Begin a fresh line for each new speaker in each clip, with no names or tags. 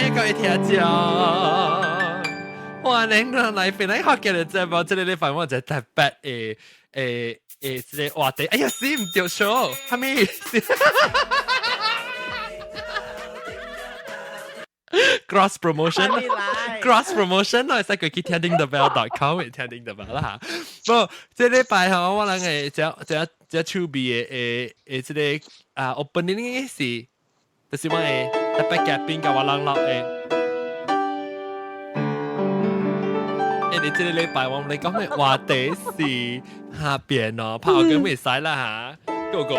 愛各位聽眾，歡迎來檳榔福建的節目。這个禮拜我就特別的的的這个話題，哎呀死毋著數，啥物？cross promotion，cross promotion 咯，會使過去聽 dingthebell.com 會聽 ding the bell 啦嚇。無，這禮拜吼，我人會這這這趣味的的的這个啊 opening 是，就是我的特別嘉賓佮我人錄的。因為這个禮拜我們講的話題是下邊哦，拍我咁袂使啦嚇，go go。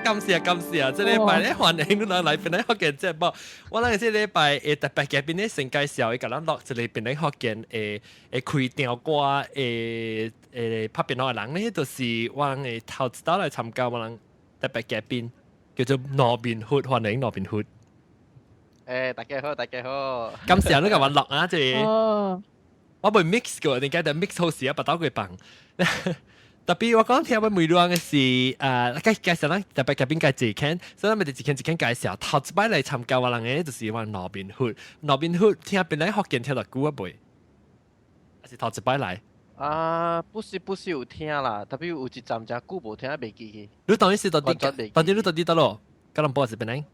感謝感謝，這禮拜咧歡迎你來檳榔福建節目。我諗這禮拜會特別嘉賓咧先介紹，伊共咱錄一個檳榔福建的的開場歌的的拍片的人咧，就是我人的頭一道來參加我人特別嘉賓，叫做羅賓霍，歡迎羅賓霍。
誒，大家好，大家好。
感謝你共我錄啊，這個我未 mix 過，點解就 mix 好時啊，腹肚過放。特別我講聽我每兩個是介介紹咱特別嘉賓介一間，所以咱咪就一間一間介紹。頭一擺來參加我人的就是我羅賓霍，羅賓霍聽檳榔福建聽著久啊未？還是頭一擺來？
啊，不是不是有聽啦，特別有一陣真久無聽，袂記去。
你當時是到底，當時你到底佗落？吉隆坡還是檳榔？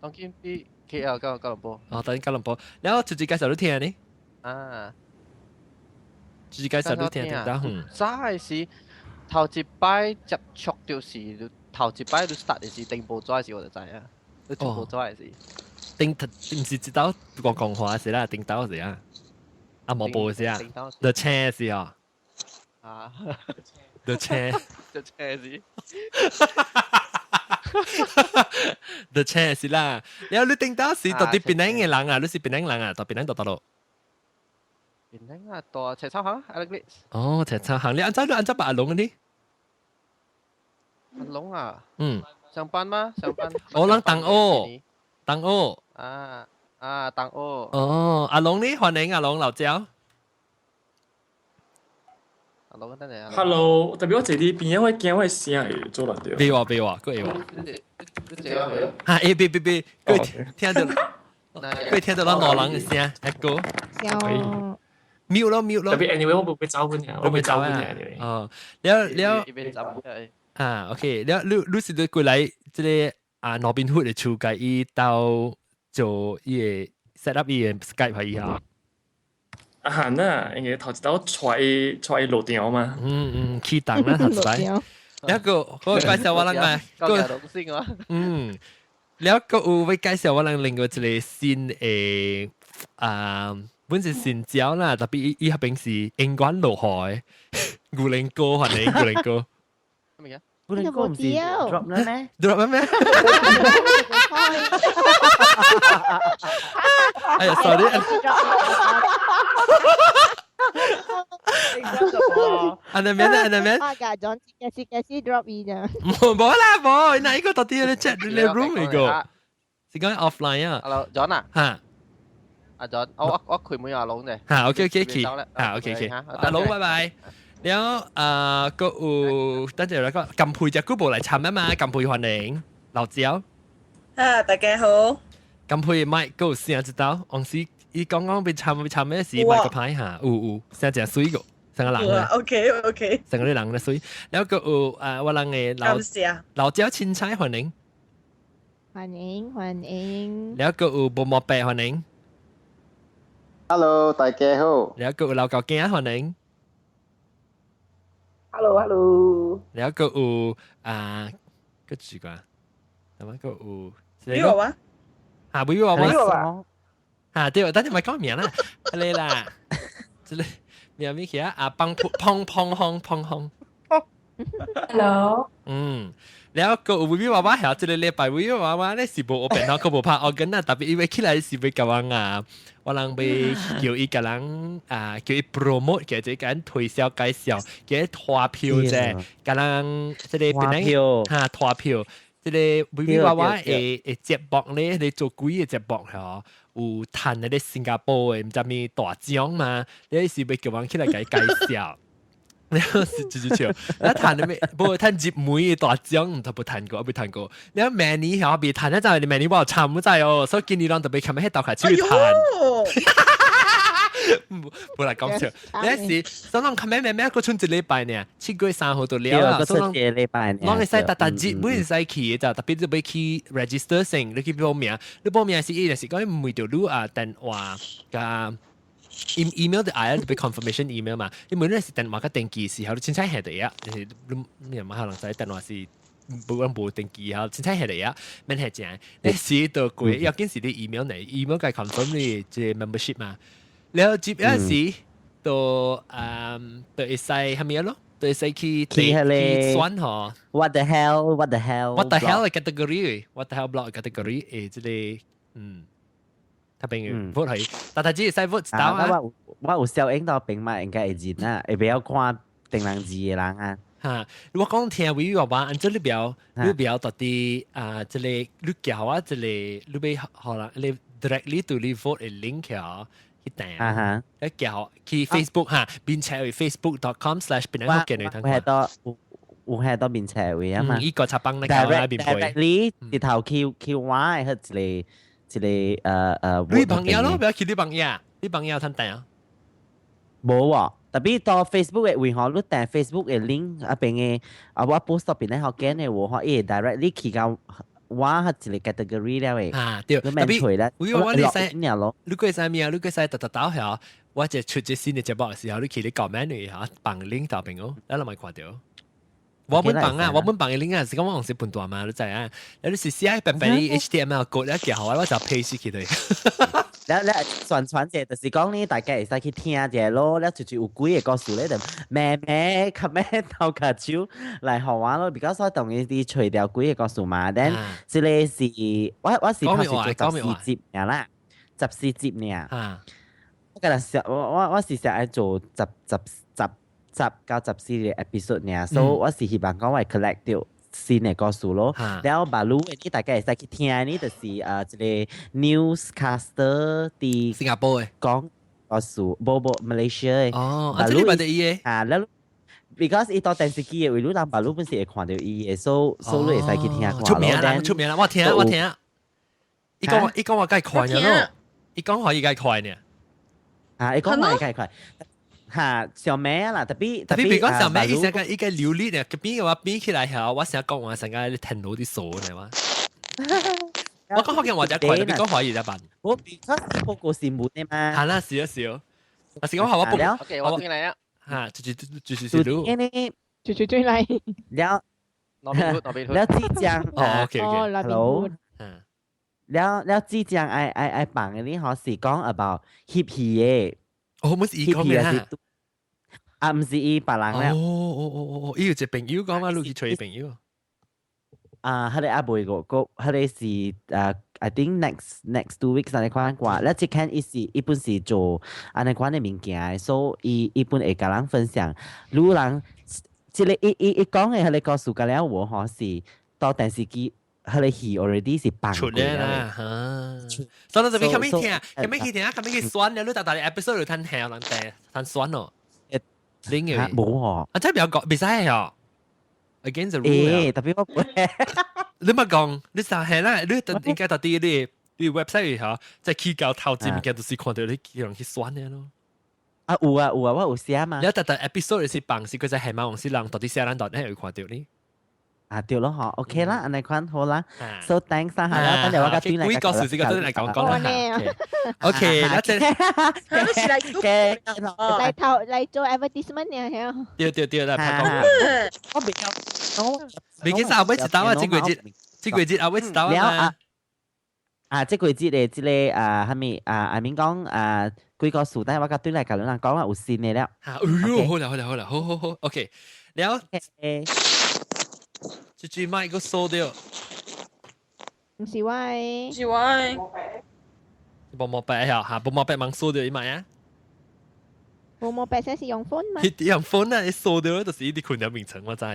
當今佇 KL 到吉隆坡。
哦，當吉隆坡，然後直接介紹你聽呢？
啊，
直接介紹你聽聽到？嗯。
早的是頭一擺接觸就是頭一擺你 start 的是訂報紙時我就知影，你做報紙的時。
頂毋是一道講講話是啦，頂到是啊，啊無報是啊，就車是啊。
啊。
就車。
就車是。
就車是啦，然後你頂到是到底檳榔的人啊？你是檳榔人啊？到檳榔到佗落？
檳榔啊，到赤草巷，阿力。
哦，赤草巷，你按怎你按怎捌阿龍呢？
阿龍啊？
嗯。
上班嗎？上班。
我人同學，同學。
啊啊，同學。
哦，阿龍呢？歡迎阿龍老焦。
阿龍等陣。
Hello，特別我坐佇邊仔，我驚我聲會做亂著。
別話別話，閣會話。哈，欸，別別別，閣聽著，閣聽著咱兩人的聲，一個。mute 咯 mute 咯。
特別 anyway，我袂走本嘅，我袂走本嘅 anyway。
哦，了了。啊，OK，了你你是對過來這个啊羅賓霍的厝共伊鬥做伊个 set up 伊个 Skype 予伊哈。
啊哈呐，因為頭一道帶伊帶伊落場嘛。
嗯嗯，啟動啦頭一擺。了閣我介紹我人嘛，
閣
嗯，了閣有欲介紹我人另外一个新的啊，本是新招啦，特別伊伊彼邊是永遠落雨的，牛奶哥歡迎牛奶哥。
咩啊？
牛奶哥唔是 drop 啦咩
？drop 啦咩？哎呀，sorry。啊那邊啊那邊。
啊，假裝其實其實 drop 伊咋。
無無啦無，那一個到底咧 chat 咧 room 一個，是講 offline 啊。
Hello，John 啊。
嚇。
阿 John，我我開門阿龍啫。
嚇，OK OK OK，嚇 OK OK，阿龍拜拜。了啊，閣有等陣來講，金佩隻股無來參啊嘛，金佩歡迎老焦。
啊，大家好。
金佩麥閣有聲一道，往時伊剛剛欲參欲參的時麥個歹下，有有聲誠媠個，成個人咧。
OK OK。
成個人咧媠，了閣有啊，我人的老老焦凊彩歡迎。
歡迎歡迎。
了閣有無毛白歡迎。
Hello，大家好。
了閣有老高囝歡迎。
Hello，Hello。
了閣有啊，閣幾個？什麼閣有？
你有啊？
啊，不有啊？啊，對，等陣咪講名啦，嚟啦，這個名咩去啊？啊，砰砰砰砰砰砰。
Hello。
嗯，了閣有微微娃娃曉，這个禮拜微微娃娃咧是無學變頭，閣無拍 organ 啊，特別伊欲起來是欲共阮啊，我人欲叫伊共人啊，叫伊 promote 叫這個推銷介紹，叫伊拖票者，共人這个檳榔哈拖票，這个微微娃娃的的節目咧，咧做鬼的節目吼，有趁那个新加坡的毋知啥物大獎嘛，你是欲叫人起來共伊介紹。你直直笑，你彈你咩？無彈入每大獎，唔特別彈過，未彈過。你明年嚇未彈一陣，你明年我參唔在哦，所以今年人特別琴日喺度開始彈。無來講笑，你是所以講琴日咩咩個春一禮拜呢？7月3號就了啦。
所以一禮拜呢。
攏會使逐逐日每日使去就特別你欲去 register 先，你去報名，你報名是伊就是講問著你啊電話佮 email 就愛特別 confirmation email 嘛，你每日是電話佮登記時候，你凊彩下的啊，就是你你嘛可能知電話是無講無登記啊，凊彩下的啊，免下正，你是到過要緊是你 email 呢，email 佮 confirm 你這 membership 嘛，然後接有時就就會使係咪咯？就會使去去選嗬。
What the hell? What the hell?
What the hell category? What the hell blog category？這個他朋友 vote 係，但係只會使 vote 到啊。
我有小英到邊嘛，應該會認啊，會比較看定人字的人啊。
嚇！我講聽位話話，按照你不要到底啊，這個你叫我這個你欲可能你 directly to 你 vote 的 link 啊，去訂啊，你叫去 Facebook 嚇，面冊為 facebook.com/檳城福建嚟睇。
有係到有係到面冊位啊嘛。
伊個插幫你教啦，面背。
directly 直頭去去我係一個一個
你朋友咯，不要去你朋友，你朋友趁訂啊？
無喎，特別到 Facebook 的為何你訂 Facebook 的 link 啊邊的啊我 post 到邊咧福建的話，伊會 directly 去到我一個 category 了的。
啊對，
你免揣咧，
我你使，
咯，
你過使咩啊？你過使特特到下，我就出隻新的節目的時候，你去你 comment 你嚇，放 link 到邊哦，你咪看到。我本放啊，我本放的 link 啊，是講我用是本段嘛，你知啊？你是寫白白 HTML code 一寄予我，我就 paste 起來。
了了宣傳者就是講你大家會使去聽者咯，了就有幾個故事咧，就慢慢較慢頭殼手來予我咯，比較所當伊啲除掉幾個故事嘛，then 這個是我是拍是做14集爾啦，14集爾。我今日想我是想愛做10、10、10、10到14個 episode 爾，所以我是希望講我會 collect 到新的故事咯。了馬路的你大家會使去聽呢，就是一個 newscaster 佇
新加坡的
講故事，無無 Malaysia 的。
哦，啊，這個嘛伊的。
啊，了，because 伊到電視機的位，你人馬路本是會看到伊的，所以你會使去聽看。
出名啦，出名啦，我聽我聽。伊講話介快呢咯，伊講話伊介快呢。
啊，伊講話伊介快。嚇，小妹啦，特別
特別別講小妹，伊成個伊個流利呢，邊嘅話變起來後，我成日講話成個聽到啲數呢嘛。我講福建話就快，特別講華語就慢。
我 because 報告新聞的嘛。
係啦，是啊是啊。啊是講話我報。
OK，我轉嚟啊。
嚇，就是你。
就轉來。
了。了浙江。
哦，OK OK。
Hello。了了浙江愛放的呢，嗬是講 about 翕戲的。
哦，毋是伊講嘅啦。
啊，毋是伊別人了。
哦哦哦哦，伊有一個朋友講嘛，你去揣朋友。
啊，彼個猶未個，個彼個是啊，I think next 2 weeks 按呢款掛。了這間伊是伊本是做按呢款的物件，所以伊伊本會共人分享。如人這個伊伊伊講的彼個故事，甲了有吼是到電視機。彼個戲 already 是放
過啦，嚇！所以就別較免聽，較免去聽，較免去選了。你逐逐 episode 就通聽人聽，通選咯。拎嘅
無吼，
啊，真係不要講，袂使哦。Against the rule。
欸，特別我
你咪講，你就係啦，你應該到底你 website 嚇，在起到頭前物件，就是看到你叫人去選的咯。
啊有啊有啊，我有寫嘛。
你逐逐 episode 是放是佢在係嘛，是人到底寫人到底會看到你。
啊對咯嗬，OK 啦，按呢款好啦，so thanks 啦，係啦，等陣我個對嚟
幾個事這個對嚟講講啦，OK，那這
來頭來做 advertisement 呢，係
對對對，來拍廣告。
我比較，
未記得後尾一道啊，這個節，這個節後尾一道啊。
啊，這個節的這個啊，蝦米啊，阿明講啊，幾個數，但係我個對嚟甲人講啦，有新的了。
啊，哎喲，好啦好啦好啦，好好好，OK，了。這支麥個收掉。
毋是我的。
是我的。
無毛白呀，嚇，無毛白忙收掉伊麥啊。
無毛白先是用 phone 嘛？
用 phone 啊，伊收掉就是伊啲困擾名稱，我知。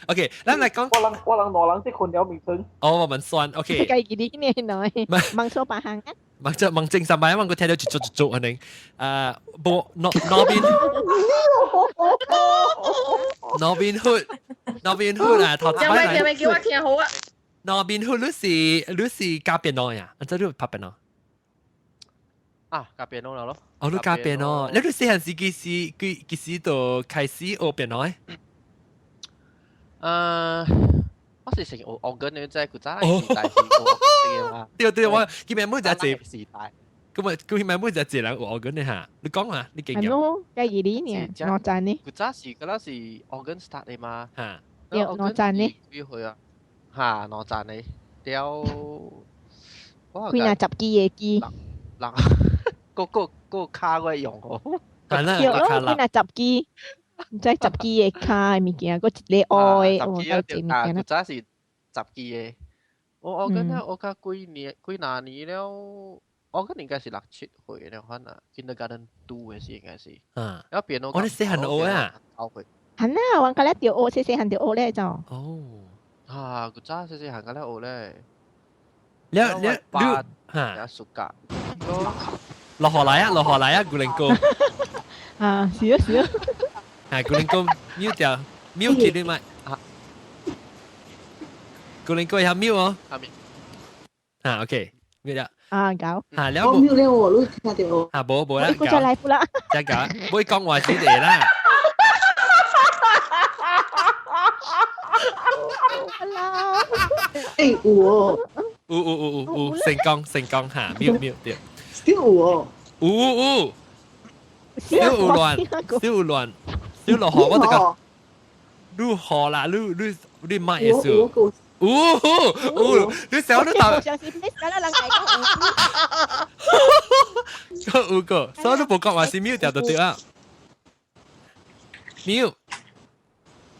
OK，咱來講。
我人兩人是困擾名稱。
哦，我們算 OK。
計幾年來，忙收別行啊。
問就問正三擺，我聽到一組一組可能，啊，無諾諾賓諾賓 hood 諾賓 hood 啊，頭
聽未聽未叫我聽好啊！
諾賓 hood 你是教變喏呀？啊，這你拍變喏？
啊，教變喏了咯。
哦，你教變喏，你細漢時幾時幾幾時就開始學變喏？
我是成學學緊你即係古早時代是學嘅嘛。
對對，我見面每隻字
時代。
咁啊，佢咪每隻字人學緊你嚇？你講啊，你經驗。
係咯，計二年年，我賺呢。
古早時嗰陣時學緊 start 嘅嘛。
嚇。
對，我賺呢。
幾歲啊？嚇，我賺你。掉。
幾若十幾個機。
嗱，個個個卡我用哦。
係啦，
對咯，幾若十機，唔知十機個卡嘅物件，個一個愛，
十機啊，古早是十機嘅。我我緊咧，我較幾年幾若年了，我嗰應該是六七歲了，可能 kindergarten two 嘅時應該是。
嗯。
然後變到。
我你細漢學啊？
學會。
係啦，我個咧就學，細細漢就學咧就。
哦。
啊，古早細細漢個咧學咧。
你你你
嚇？暑假。
落河嚟啊！落河嚟啊！古靈哥。
啊，是啊是啊。
係古靈哥 mute 掉，mute 起你咪。古靈哥有 mute 哦。啊，OK，mute 掉。
啊，搞。
啊，了
我 mute 了喎，你聽到？
啊，無無啦，
我再來啦。
再搞，唔會講話死地啦。
欸，有哦。
有有有有有，成功成功嚇，mute mute 掉。
still 有哦。
有有。小有亂，小有亂，小落雨我就講，你雨啦，你你你乜意思？有有，你成日都答。
相信你啦，人嚟
講有個，所以你無講話是 mute 掉就對啊。mute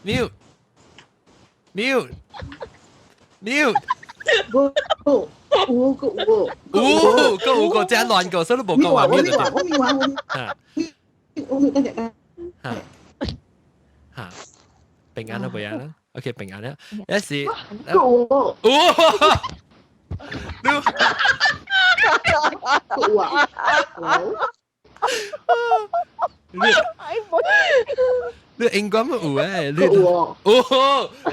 mute mute mute。
有有個有。
有個有個真亂個，所以你無講話 mute 就對。
我未玩，我我未等陣。
嚇嚇，平安啦，平安啦。OK，平安啦。有時
有。
哦，你
有啊。
你你應該冇有誒？你
有哦。
哦，你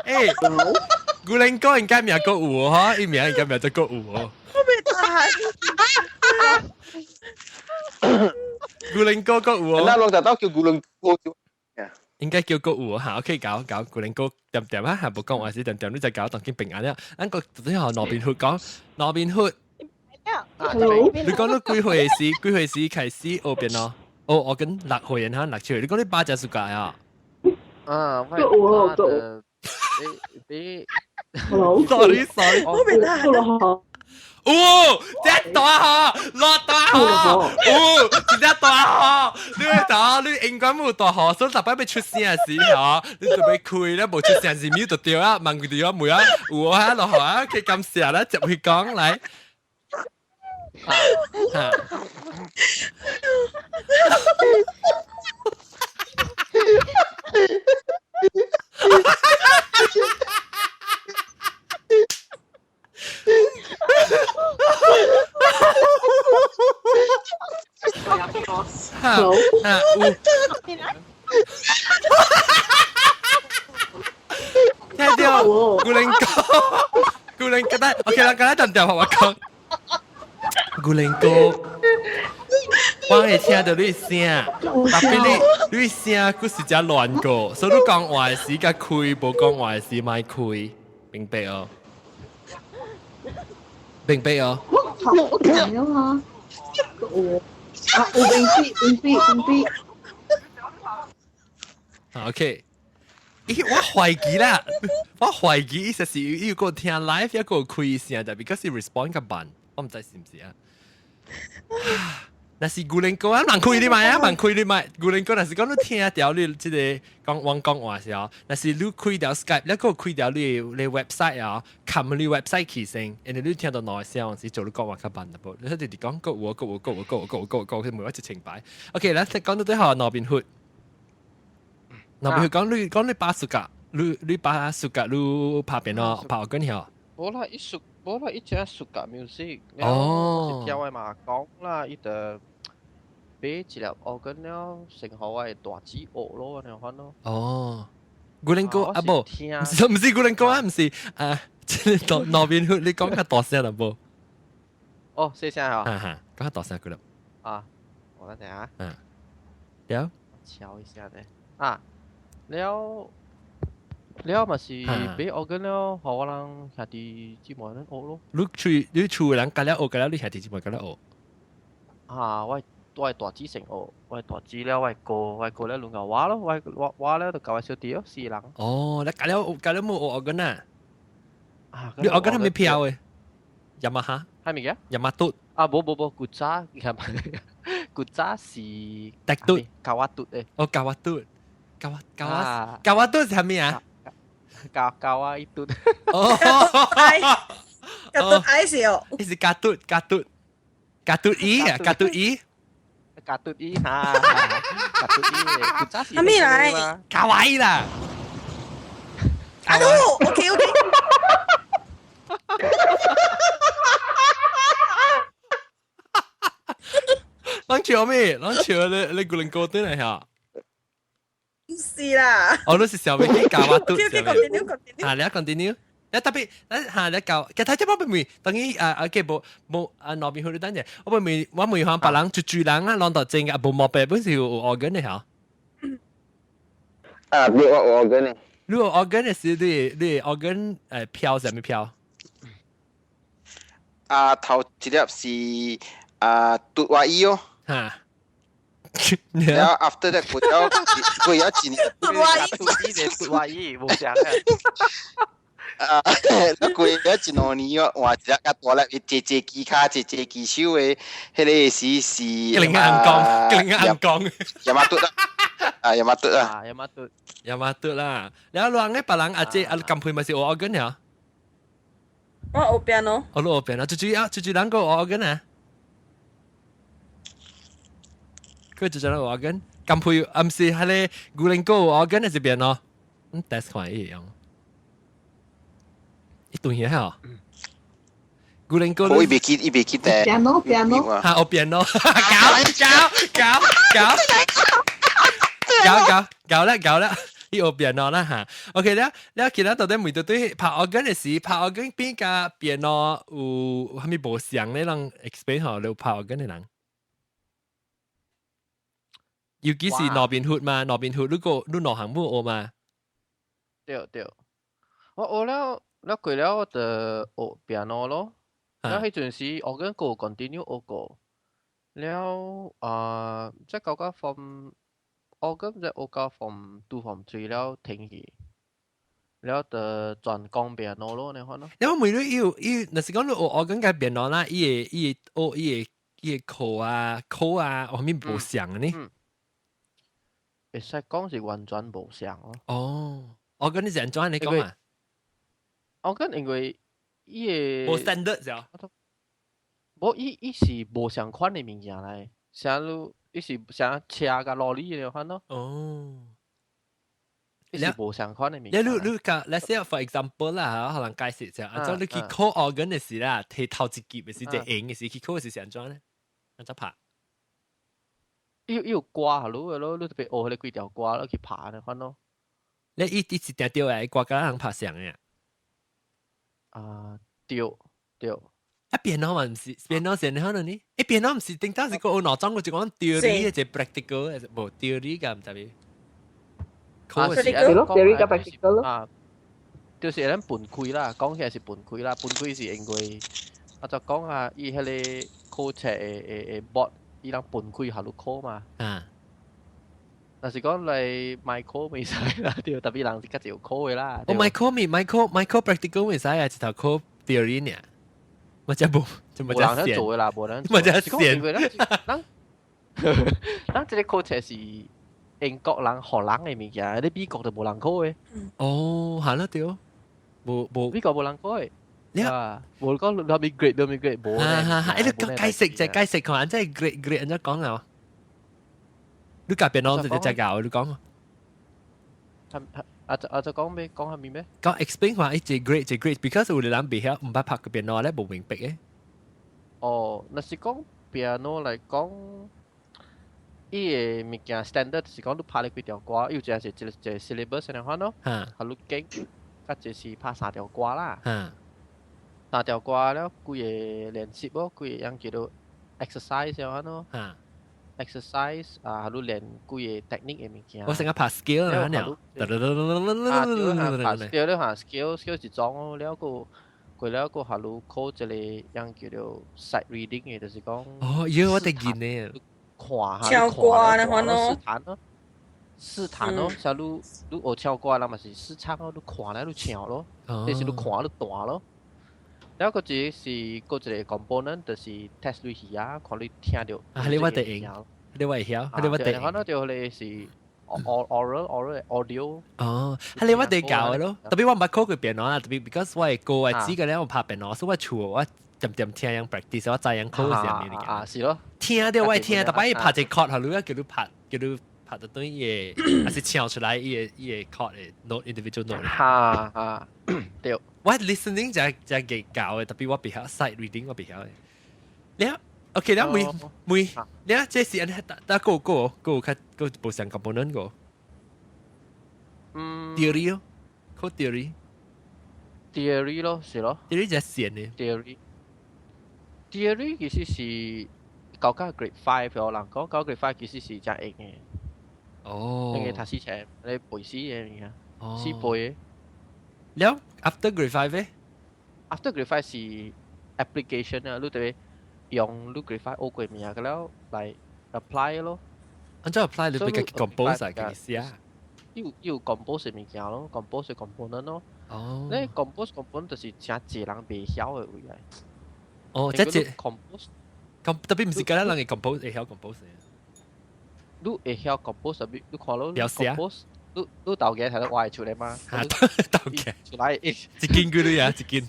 誒，古靈哥應該名個有嗬，伊名應該名做個有哦。
我未睇。
古靈哥個有哦。
那攏就都叫古靈哥。
應該叫個有嚇，OK 搞搞古靈哥點點啊，嚇無講話是點點，你就搞當見平安了。咱個最後羅賓 Hood 講羅賓 Hood。你講你幾歲時？幾歲時開始學變咯？哦，我跟六歲人嚇，六七歲。你講你爸隻暑假啊？
啊，我你你
，sorry sorry，
我未得。
哦，這大雨，落大雨，哦，真正大雨，你打你應該冇大雨，所以逐擺欲出聲時吼，你就欲開咧，無出聲是 mute 就對啊，問佢哋啊，妹啊，有啊，落雨啊，佢感謝啦，接去講來。嚇！嚇嚇有。聽到古靈哥，古靈哥，但 OK 啦，剛才淡淡我講。古靈哥，我會聽到你聲，特別你你聲閣是只亂個，所以你講話時較開，無講話時莫開，明白哦？明白哦？
我我講了啊，我啊，有明白明白明白。
OK，咦，我懷疑啦，我懷疑意思是伊個聽 live 一個開聲，但 because 伊 respond 較慢，我毋知是毋是啊。若是古靈哥啊，慢開你麥啊，慢開你麥。古靈哥若是講你聽著你這個講阮講話時候，若是你開著 Skype，你閣開著你 website 啊，撳你 website 起先，然後你聽到內聲時做你講話較慢淡薄。你一直講國話國話國話國話國話國話，佢每一清白。OK，咱講到最後羅賓 Hood，羅賓 Hood 講你講你八十個。你爸 suka 你拍 piano 拍 organ 曉？
無啦，伊 suka 無啦，伊真 suka music。
哦。
是聽我媽講啦，伊就買一粒 organ 了，先予我的大姊學咯，按呢款咯。
哦，古靈哥啊，無，毋是古靈哥啊，毋是啊，這個羅賓hood 你講較大聲啦無？
哦，細聲嚇。
哈哈，講較大聲過啦。
啊，我等陣啊。
嗯。了。
敲一下咧。啊，了了嘛是買 organ 了，予我人兄弟姊妹恁學咯。
你厝人教了學，教了你兄弟姊妹教了學。
啊，我大姊先學，我大姊了，我哥，我哥了輪到我咯，我了就教我小弟咯，四人。
哦，你教了教了無學 organ 啊？
啊，
你 organ 係咪票的？雅馬哈？
係咪嘅？
雅馬嘟？
啊，無無無，古早，古早是
特嘟，
教我嘟的。
哦，教我嘟，教我教我教我嘟是啥物啊？
教教我一嘟。
哦，
教嘟愛是哦。
伊是教嘟教嘟教嘟伊啊，教嘟伊。
教嘟伊哈，教嘟伊，古早是。
啥物來？
卡哇伊啦。
啊，OK OK。
攏笑咩？攏笑你你古靈哥對嚟嚇？
唔是啦。
哦，你是小妹去教我嘟。
OK OK continue continue。
啊，你 continue。你特別，你嚇你教，其實這我唔等於啊啊，嘅無無啊，羅賓hood你等陣，我唔我唔看別人就住人啊，攏到正嘅，無毛病本是有 organ 的嚇。
啊，你有 organ 的。
你有 organ 的是你 organ 飄啥物飄？
啊，頭一粒是啊，嘟瓦伊哦。
嚇。
然後 after that 過咗一年，
嘟瓦伊，
嘟瓦伊，無相嘅。
啊，過咗一兩年，我換一粒較大粒，伊坐坐機跤，坐坐機手的，彼個時是。
吉林硬講，吉林硬講。
雅馬嘟啦，啊，雅馬嘟啦，
雅馬嘟，
雅馬嘟啦。然後人咧，別人阿姐阿金佩咪是學 organ 呀？
我學 piano。
我學 piano，最主要最主人個學 organ 啊。佢就做咗 organ，金佩暗時係咧古靈哥學 organ 還是 piano？嗯，test 看一樣。一段嘢嚇。古靈哥。
我伊袂記，伊袂記得。
piano piano。
嚇，學 piano，搞搞搞搞搞搞搞啦搞啦，伊學 piano 啦嚇。OK 了了，其他到底每對對拍 organ 的時，拍 organ 邊甲 piano 有啥物無相咧？人 explain 予你拍 organ 的人。尤其是羅賓hood 嘛，羅賓hood 你個你兩項目學嘛？
對對，我學了了過了，我就學 piano 咯。了彼陣時 organ 閣 continue 學過，了啊，即係到 form organ 即學到 form two form three 了停去，了就轉講 piano 咯，你看咯。
因為每你要伊，若是講你學 organ 佮 piano 啦，伊會伊會學伊會伊會課啊課啊，後面無相呢。
會使講是完全無相咯。
哦，organ 你是按怎你講啊？
organ 因為伊個
無 standard 就。
無，伊伊是無相款的物件來，啥你伊是啥車佮羅厘的款咯。
哦。
伊是無相款的物件。
你你講，let's say for example 啦，可能解釋就，按怎你去考 organ 的時啦，提頭一級的時，就用的時去考的時是按怎咧？按怎拍？
伊伊有歌予你的咯，你特別學彼個幾條歌，你去拍的款咯。
你伊伊是定著的，歌佮人拍相的。
啊，對對。
啊，piano 嘛毋是，piano 是按怎呢？欸，piano 毋是頂當是個學兩種，我就講 theory 一個 practical，無 theory 佮毋知咪。
啊，
是咯，theory 佮 practical 咯。
啊，就是咱分開啦，講起來是分開啦，分開是因為啊就講啊，伊彼個考冊的的的 board，伊人分開予你考嘛。
啊。
若是講來莫考袂使啦，對，特別人是較濟有考的啦。
哦，莫考咪莫考莫考 practical 袂使啊，一頭考 theory 爾。我真無，就無
無人咧做的啦，無人。
我真閒。
咱咱這個考冊是英國人、荷蘭的物件，你美國就無人考的。
哦，係啦對，無無。
美國無人考的。啊，無講啥物 grade，啥物 grade 無。
哈哈哈！欸，你解釋就解釋看，真係 grade grade 按怎講啊？你夾邊啷就只教你講。
啊就啊就講咩講下面咩？
講 explain 話一隻 grade 一 grade，because 有啲人袂曉毋捌拍過 piano 咧，無明白嘅。
哦，若是講 piano 來講，伊個物件 standard 是講你拍了幾條歌，有一個是一個一個 syllabus 按呢款咯，啊你經，較濟是拍三條歌啦，三條歌了幾個練習咯，幾個樣叫做 exercise 樣款咯，exercise 啊，你練幾個 technique 的物件。
我成日拍 scale 啦，
啊，對啊，拍 scale 了嚇 scale scale 一種咯，了個過了個下路考一個樣叫做 sight reading 的，就是講。
哦，妖我哋見呢。
看下，
唱歌那款咯，
試彈咯，試彈咯，像你你學唱歌，人嘛是試唱咯，你看咧你唱咯，這是你看你彈咯。了個一個是閣一個 component，就是 test 你耳啊，看你聽著。
啊，你我得用，你我會曉，你我得。
可能就你是 oral oral audio。
哦，係你我得教的咯，特別我毋捌考過 piano 啦，特別 because 我係歌我知個咧，我拍 piano，所以我厝我點點聽人 practice，我知人考是啥物物件。
啊，是咯。
聽著我會聽，特別伊拍一個 chord，予你叫你拍，叫你拍得對伊個，還是唱出來伊個伊個 chord 的 note individual note。
哈哈，對。
我 listening 就就幾教的，特別我袂曉 sight reading 我袂曉的。你 OK，你每每你啊，這是按呢，打個個個較個無相 component 個。
嗯。
theory 咯，考 theory。
theory 咯，是咯。
theory 就線的。
theory。theory 其實是到到 grade five 有人講到 grade five 其實是真硬的。因為讀死冊，你背死的物件，死背的。
了 after grade five 咧
？after grade five 是 application 啊，你得用你 grade five 學過物件個了來 apply 咯。
按怎 apply 你欲家己 compose 啊，家己寫。
有有 compose 物件咯，compose component 咯。
哦。
你 compose component 就是真濟人袂曉的位來。
哦，這這
compose，
咁特別毋是敢若人會 compose 會曉 compose。
你會曉 compose，你看咯
，compose，
你你豆嘅睇到畫出來嗎？
豆嘅
出來
一斤幾鐳啊，一斤。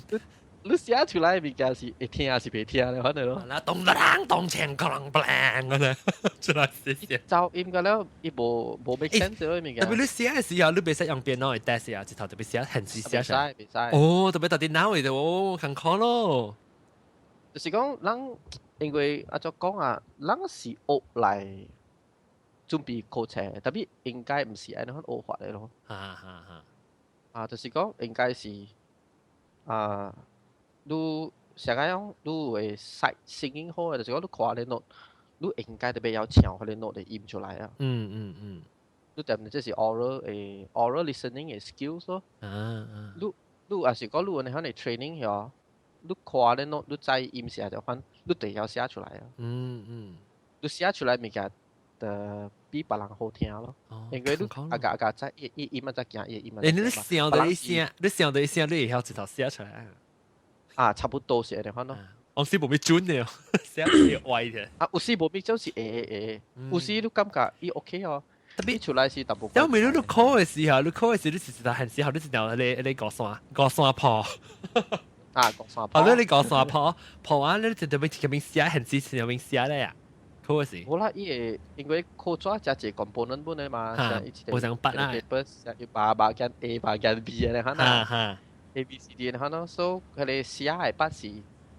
你寫出來的物件是會聽還是袂聽咧？反正咯。
嗱，咚當當鏘，哐啷咁樣出來寫寫。
噪音個了，伊無無 make sense 咯物件。
特別你寫的時候，你袂使用電腦來 test 啊，一頭特別寫漢字寫出來。
袂使，袂使。
哦，特別到電腦裡頭，哦，艱苦咯。
就是講，咱因為按怎講啊，咱是學來準備考冊，特別應該毋是按呢款學法的咯。
哈哈哈。
啊，就是講應該是啊，你啥個樣，你會識聲音好的，就是講你看咧 note，你應該特別曉唱彼個 note 的音出來啊。你踮這是 oral 的 oral listening 的 skills 咯。你你若是講你有按呢款的 training 遐，你看咧 note，你知音是按怎款，你就會曉寫出來啊。你寫出來物件，就比別人好聽咯。因為你阿個阿個知伊伊音啊才行，伊音啊。
欸，你想到一聲，你想到一聲，你會曉一頭寫出來。
啊，差不多是按呢款咯。
我時無咪準的，寫會歪的。
啊，有時無咪準是會會會，有時你感覺伊 OK 哦。
特別
出來是淡薄。
因為你考的時候，你考的時你是是很時候，你是條你你高山高山坡。
啊，高山坡。
哦，你高山坡坡完，你就特別前面寫很時前面寫咧啊。考的時。
無啦，伊會因為考紙加一個 component 本的嘛，
無相筆啦。
paper 有八八間 A 八間 B 的可能。A B C D 的可能，所以彼个寫的筆是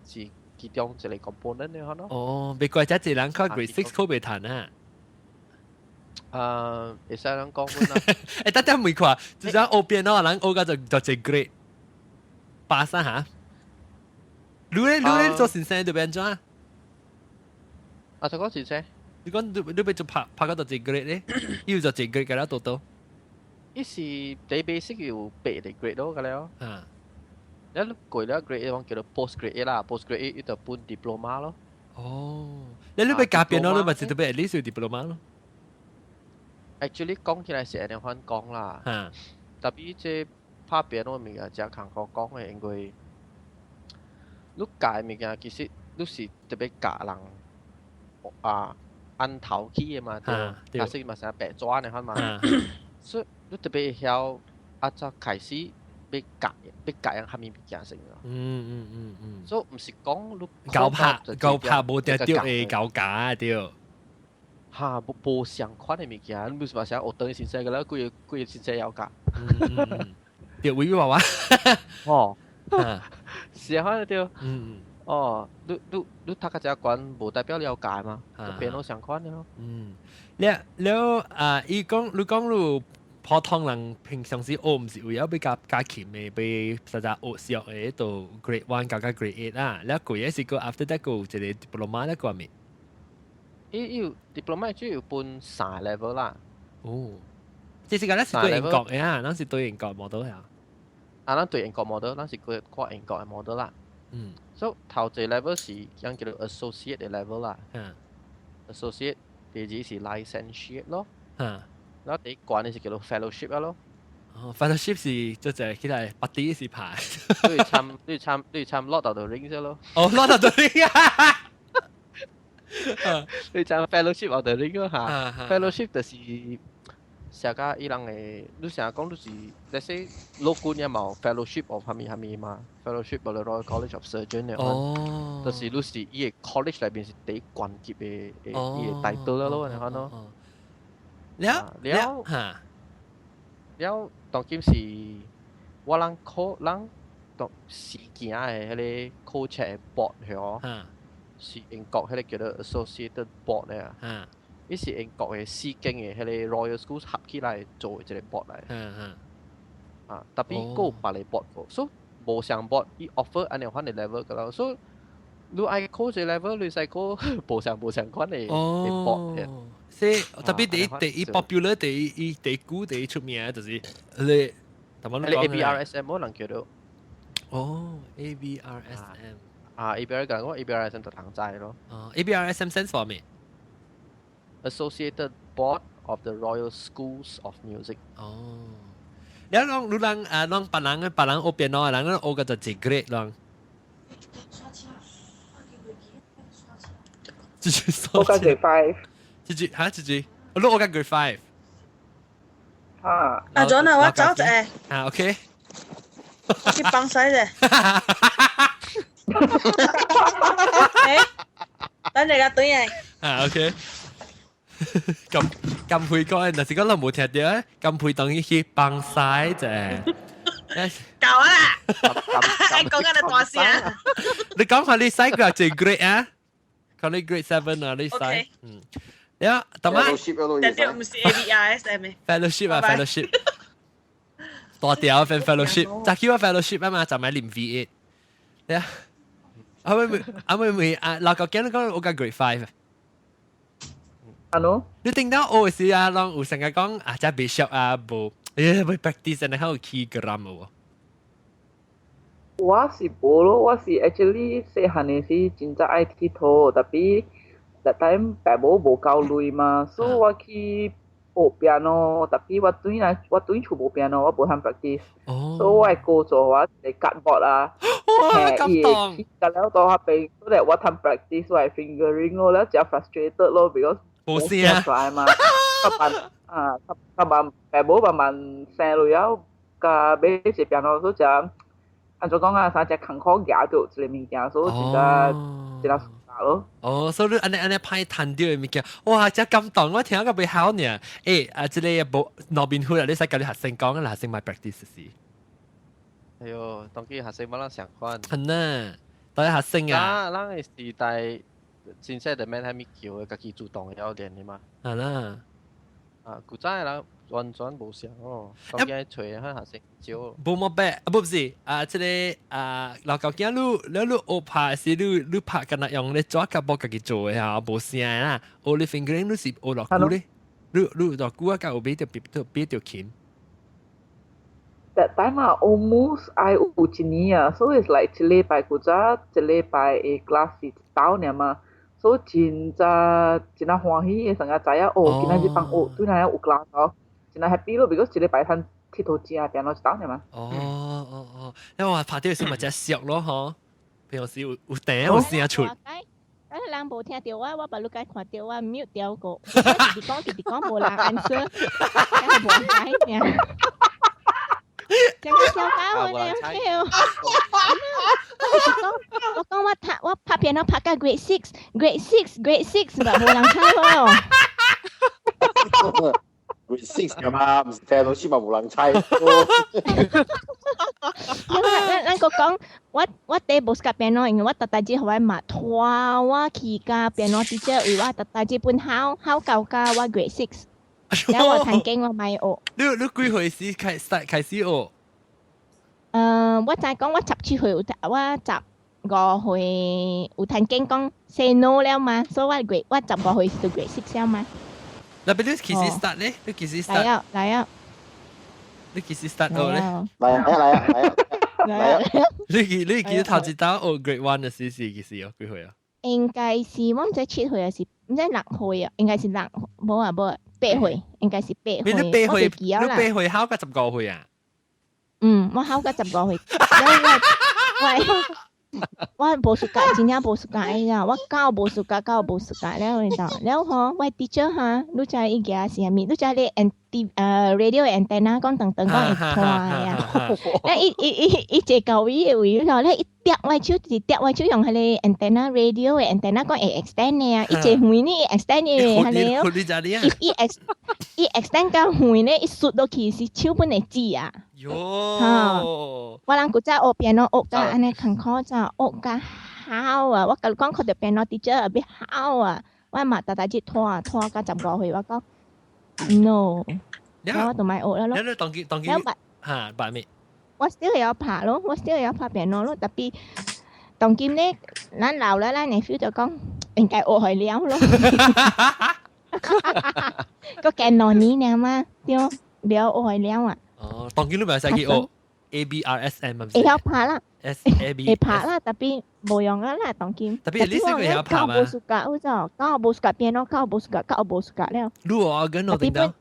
是其中一個 component 的可能。
哦，別怪這濟人考 grade six 考袂彈啊。
啊，會使人講本啦。
欸，等等問看，就像學 piano 人學到就就一 grade 八三嚇。你咧你咧做先生就變怎？
啊，就講先生。
你講你你欲做拍拍到就一 grade 咧？又就一 grade 個了多多。
伊是第 basic 有八個 grade 咯，個了。你過了 grade 講叫做 post grade 啦，post grade 伊就分 diploma 咯。
哦，你你欲教 piano，你咪是特別 at least 有 diploma 咯。
Actually 講起來是按呢款講啦，特別這拍 piano 物件誠艱苦講的，因為你教的物件其實你是特別教人啊按頭起的嘛，對，假設嘛是白紙按呢款嘛，所以你特別曉按怎開始欲教欲教人啥物物件先咯。所以毋是講你
𠢕拍𠢕拍無定著會𠢕教對。
嚇，無無相款的物件，你毋是嘛想學堂先生個啦，幾個幾個先生要教。
對，微微娃娃。
哦，是啊，對。哦，你你你讀較遮懸，無代表了解嘛，變到相款的咯。
嗯，了了啊，伊講你講你普通人平常時學毋是為了欲加加琴的，欲實在學小的到 grade one 加加 grade 8 啊，了過嘅是個 after that 個有一個 diploma 咧個未？
伊有 diploma 主要分三 level 啦。
哦，這是個咱是對英國的啊，咱是對英國 model 啊。
啊，咱對英國 model，咱是過看英國的 model 啦。所以頭一個 level 是講叫做 associate 的 level 啦。Associate，第二是 licentiate 咯。然後第一關的是叫做 fellowship 咯。
哦，fellowship 是就係起來拔啲是排。
你參你參你參 Lord of the Rings 咯。
哦，Lord of the Rings 啊！
你參 fellowship of the Ring 咯嚇，fellowship 就是寫甲伊人的，你成日講你是，let's say 老君也冇 fellowship of 蝦米蝦米嘛，fellowship of the Royal College of Surgeons 嘅，就是你是伊個 college 內邊是第一懸級的的伊個 title 咯，你看咯。
了
了
嚇，
了當今是我人考人當時行的彼個考冊的 board 曉，是英國彼個叫做 Associated Board 咧啊。伊是英國的四間的彼個 Royal Schools 合起來做的一個 board 來。啊，特別閣有別个 board 個，所以無相 board 伊 offer 按呢款的 level 個咯，所以你愛考這 level，你使考無相無相款的 board。
所以特別第一第一 popular 第一第古第一出名就是你，同埋
你 ABRSM 可能叫做。
哦，ABRSM。
啊，ABR 講我 ABRSM 就通知咯。
哦，ABRSM stands for 咩
？Associated Board of the Royal Schools of Music。
哦，你講你人啊，攏別人別人學 piano，人學個就一 grade 攏。
我個 grade 5。
這句嚇這句，我學個 grade 5。
啊。
阿 John 啊，我走者。
啊，OK。
去幫手者。欸，等陣個對嘅。
啊，OK。咁咁配講，但是講你冇聽到，咁配等於去幫手啫。
夠啦！講緊你大聲。
你講下你細個最 grade 啊？講你 grade 7 啊，你細。嗯。呀，同埋。
但係唔是 ABRSM。
Fellowship 啊，fellowship。大條份 fellowship，就叫我 fellowship 啊嘛，就買連 V8。呀，阿妹阿妹妹啊，老舊見你講我個 grade 5。
啊喏，
你聽到學時啊，攏有成日講啊，這袂熟啊，無，欸，欲 practice 然後起 gram 喎。
我是無咯，我是 actually 細漢的時真正愛𨑨迌，特別 that time 爸母無夠鐳嘛，所以我去學 piano，特別我轉來我轉厝無 piano，我無通 practice，所以我的哥做我一個 cardboard 啊，
哇，感動！
伊會了到那邊，所以我通 practice 我的 fingering 咯，了真 frustrated 咯，because
無聲
出來嘛，較慢啊，較慢，爸母慢慢生落了，佮買一個 piano，所以真按怎講啊，啥只艱苦舉著一個物件，所以真正真正咯。
哦，所以你按呢按呢歹彈著的物件，哇！真感動，我聽個袂好呢。欸，啊，這個無羅賓會啊，你使共你學生講，學生莫 practice 是。
哎喲，當今學生無人相款。
係啊，當學生啊。
咱的時代，真正就免啥物叫的，家己主動會曉練的嘛。
係啦。
啊，古早的人完全無相哦，當今揣彼學生少。
無冇白，啊，不是，啊，這個啊，老舊囝你，你你學拍時，你你拍敢若用咧紙甲簿家己做的哈，無聲的啦。學你 fingering 你是學偌久咧？你你偌久啊？才有買著買著琴？
That time 啊，almost 愛有一年啊，所以 it's like 一禮拜古早，一禮拜的 class 是一晝爾嘛，所以真正真正歡喜的，成個知影哦，今仔日放學對來有 class 哦，真正 happy 咯，because 一禮拜通𨑨迌正 piano 一晝爾嘛。
哦哦哦，因為我拍著時嘛真熟咯嗬，平常時有有彈有聲出。
但是人無聽著我，我把你該看著我 mute 掉個，直直講直直講無人 answer，無解爾。成個笑到我咧，我是講，我講我讀我拍 piano 拍到 grade six，grade six，grade six，嘛無人睬我。
Grade 6 㗎嘛，毋是聽老師嘛無人猜。
咱咱閣講，我第無 suka piano，因為我逐逐日予我媽拖我去教 piano teacher，為我逐逐日本考考到甲我 grade 6，然後我彈經我咪學。
你幾歲時開 start 開始學？
我知講我17歲有，我15歲有彈經講 say no 了嘛，所以我 grade 我15歲是 grade 6 了嘛。
那邊你幾時 start 咧？你幾時 start？
來啊來啊！
你幾時 start 學咧？
來啊來啊來啊來啊！
你記頭一道學 grade 1 的時是幾時哦？幾歲啊？
應該是我毋知7歲還是毋知6歲啊？應該是六，無啊無啊，8歲，應該是八歲。
你8歲，你8歲考到15歲啊？
嗯，我考到15歲。我無 suka，真正無 suka 呀！我教無 suka，教無 suka 了，你知道？了吼，我 teacher 哈，你知伊舉是啥物？你知你 N T radio antenna 講長長講會拖呀？咧伊伊伊伊坐到位的位，了咧伊疊我手，就是疊我手用彼個 antenna radio 的 antenna 講會 extend 的啊！伊坐遠呢 extend 的彼個，伊伊 ex 伊 extend 到遠呢，伊摔落去是手本會紫啊！
喲！
我人古早學 piano 學甲按呢艱苦早學甲好啊！我共你講，看著 piano teacher 後尾好啊！我嘛逐逐日拖啊拖到15歲，我講 no，然後我就莫學了咯。
你當機當機嚇擺咩？
我 still 會曉拍咯，我 still 會曉拍 piano 咯。tapi 當今咧，咱老了，咱會 feel 到講應該學會了咯。閣加2年爾嘛，對，了學會了啊。
哦，當今你咪使去學 A B R S M。
會曉拍啦
，S A B
會拍啦，tapi 無用啊啦，當今。
tapi 你識會曉拍嘛？
教無 suka 有咋？教無 suka piano，教無 suka，教無 suka 了。
你學 organ 學點到？
有，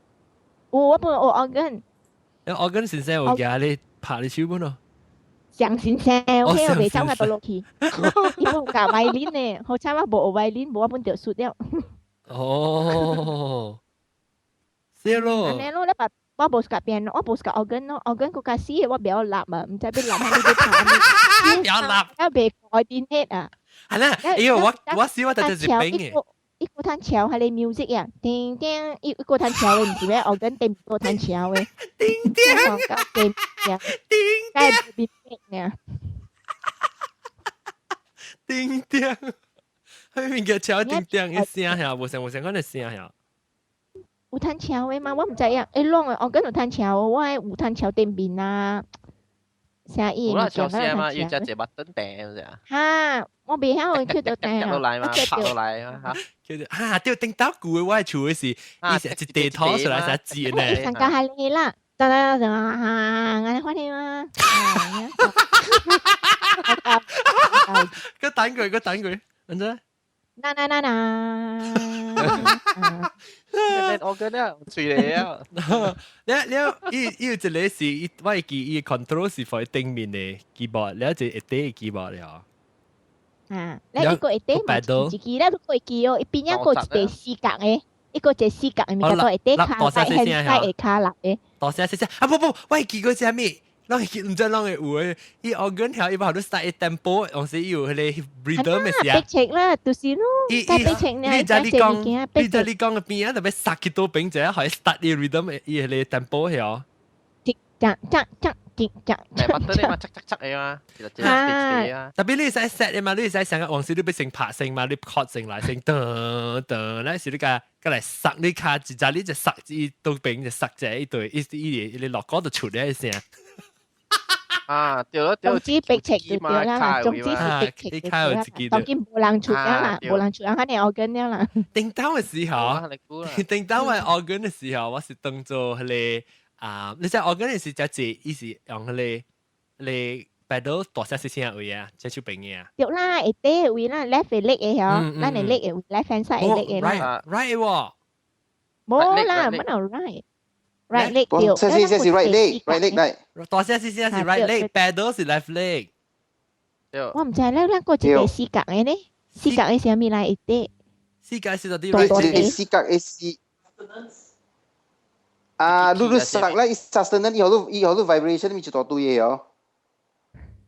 我本學 organ。
你 organ 先生有教你拍你手本咯？
上先生，我未走甲倒落去。伊本教 violin 呢，好彩我無學 violin，無我本就輸了。
哦，是咯。
按呢咯，你把。我無 suka piano，我無 suka organ 咯，organ 閣較死的，我袂曉立啊，毋知欲立啥物欲拍。
袂曉立，
我袂 coordinate 啊。
係啦，因為我試我特別是冰嘅。
一個彈橋彼個 music 啊，叮叮，一個彈橋的，毋是咩 organ 頂個彈橋的。
叮叮，
叮叮，叮叮，
叮叮，彼物件橋叮叮一聲下，無像無像款的聲下。
有彈橋的嗎？我毋知影，欸，攏的，organ 有彈橋，我的有彈橋頂面啊，啥意？
有啦，橋聲嘛，要隻隻 button 掟啫。
哈，我袂曉去到掟
落來嘛，拍落來嘛，嚇。
叫做哈，對，頂到舊的我的厝的是，伊是一地拖出來是一節呢。
上加係你啦，噔噔噔啊，按呢款的嘛。
閣等佢，閣等佢，按怎？
嗱嗱嗱嗱！
我覺得隨你啊！
你你伊伊有一個是，伊我會記伊 control 是放喺頂面的 keyboard，你一個下底的 keyboard 了。
啊，你一個下底嘛，一支咧，你會記哦，伊邊仔個一個四角的，一個一個四角的物件，下底跤下下跤立的。
大聲細聲啊！不不，我會記過啥物？攏會記，毋知攏會有的。伊 organ 條伊無法度 start tempo，有時有彼個 rhythm 的時。
逼尺啦，就是咯。伊伊
你知你講，你知你講的邊仔特別殺去倒邊一下，可以 start 伊 rhythm 伊彼個 tempo 曉。
滴答答答滴答。
誒，巴嘛，嚓嚓嚓的嘛，
啊。
tapi 你會使 set 的嘛，你會使想個往時你欲先拍先嘛，你 chord 先來先噔噔，那時你共共來殺你跤，一隻你就殺伊倒邊就殺者一對，伊伊伊落歌就出來聲。
啊，對咯對。
總之逼尺就對啦，總之是逼尺就對啦。當今無人出啦，無人出啊，肯定 organ 了啦。
頂當的時候，頂當我 organ 的時候，我是當做彼個啊，你知 organ 是只字，伊是用彼個彼個 pedal 大聲細聲位啊，這手邊嘅啊。
對啦，下底位啦，left 的 leg 的嗬，咱的 leg 的位，left hand side 的 leg 的啦。
right 喎。
無啦，乜有 right。right leg 對，
這是這是 right leg，right leg 嚟。
大聲細聲是 right leg，pedal 是 left leg。
我毋知咧，咱個一個四角的咧，四角的啥物來下底？
四角是到底？
一個四角的是。啊，你你殺啦，伊 sustenance 伊好多伊好多 vibration 咪一大堆的哦。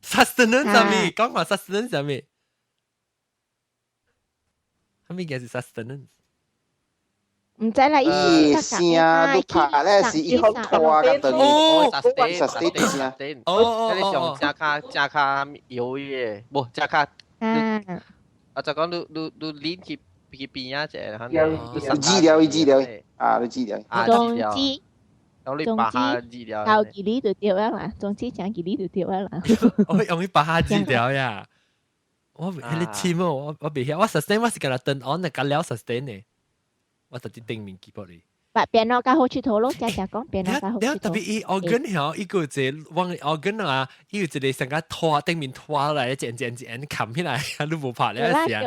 sustenance 啥物？講話 sustenance 啥物？啥物叫是 sustenance？
毋知啦，伊
伊聲你拍咧是伊拖甲等於
哦
，sustain 聲。
哦
你上正卡正卡搖嘅，無正卡。啊就講你你你練去去邊啊者，
治療伊治療啊，你治療。
總之。
總之，
到距離就對啦，總之講距離就對啦。
我用伊把下治療呀。我彼個簽哦，我我袂曉，我 sustain 我是共伊 turn on 的，共了 sustain 的，我直接頂面記薄哩。
把 piano 較好佚佗咯，正正講 piano 較好佚佗。
特別伊 organ 曉，伊個一個往 organ 啊，伊有一個上個拖頂面拖來，一按一按冚起來，你無拍咧是啊？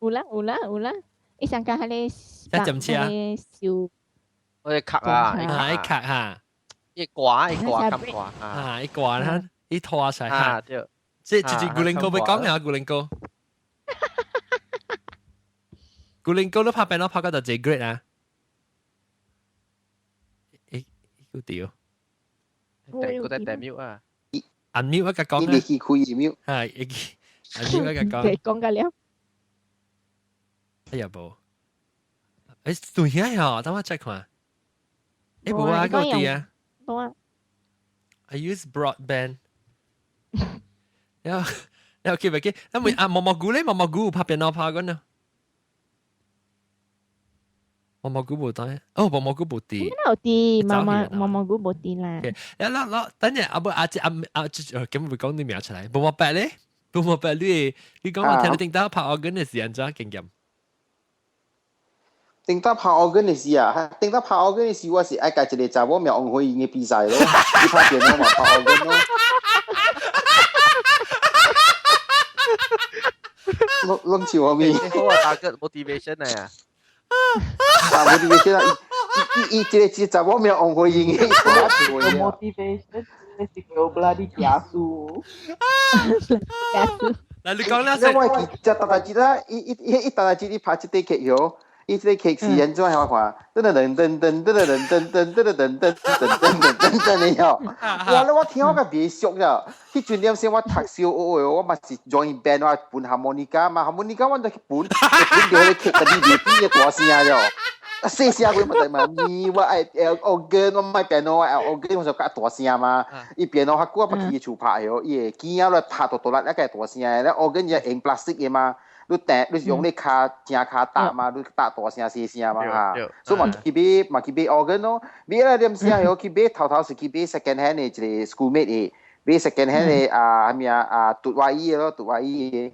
有啦有啦有啦，伊上個彼個。
一針車。
我哋卡啊，
一卡哈，
一掛一掛咁掛
啊，一掛啦，一拖出來哈。
對。
這就是古靈哥欲講呀，古靈哥。古靈哥都拍 piano 拍到就這 grade 啊？欸，個屌。
個在 mute 啊。
按 mute 我甲講。
你去開 mute。
係，按 mute 我甲講。
講個了。
哎呀，無。欸，對呀，等我再看。欸，無啊，個啲啊。
無啊。
I use broadband。了了，記袂記？啊，問啊，毛毛菇咧，毛毛菇有拍 piano 拍過呢？毛毛菇無當，哦，毛毛菇無佇。
有佇，毛毛毛毛菇無佇啦。
了了了，等陣啊不啊這啊啊這，咁會講你名出來。毛毛白咧，毛毛白你你講我聽你頂到拍 organ 的是按怎經驗？
頂到拍 organ 的時啊，頂到拍 organ 的時，我是愛共一個查某名王慧英的比賽咯，伊拍 piano 嘛拍 organ 咯。攏攏像我咪，
好啊，大哥 motivation 嚟啊！
啊，motivation 啊！伊伊伊這個這查某名王慧英，伊
motivation 是叫 bloody 假數。
假數。
嗱，你講啦，
我記這大大記得，伊伊伊伊大大記伊拍這個曲喲。伊這個曲是按怎樣看？噔噔噔噔噔噔噔噔噔噔噔噔噔噔噔噔的喲！哇！我聽我較袂熟了。彼陣點先我讀小學的，我嘛是 join band 我盤 harmonica 嘛，harmonica 我就去盤，盤著彼個曲，家己袂變個大聲了。啊，細聲過嘛，就嘛，咪我愛 organ，我莫 piano，我愛 organ，我就較大聲嘛。伊 piano 較久我捌去伊厝拍的，伊會機仔來拍大大力，一個大聲的。咧 organ 伊用 plastic 的嘛。你掟，你是用你跤正跤踏嘛？你踏大聲細聲嘛哈？所以嘛去買嘛去買 organ 咯，買了點聲後去買頭頭是去買 second hand 的一個 schoolmate 的，買 second hand 的啊啥物啊啊獨外語的咯，獨外語的。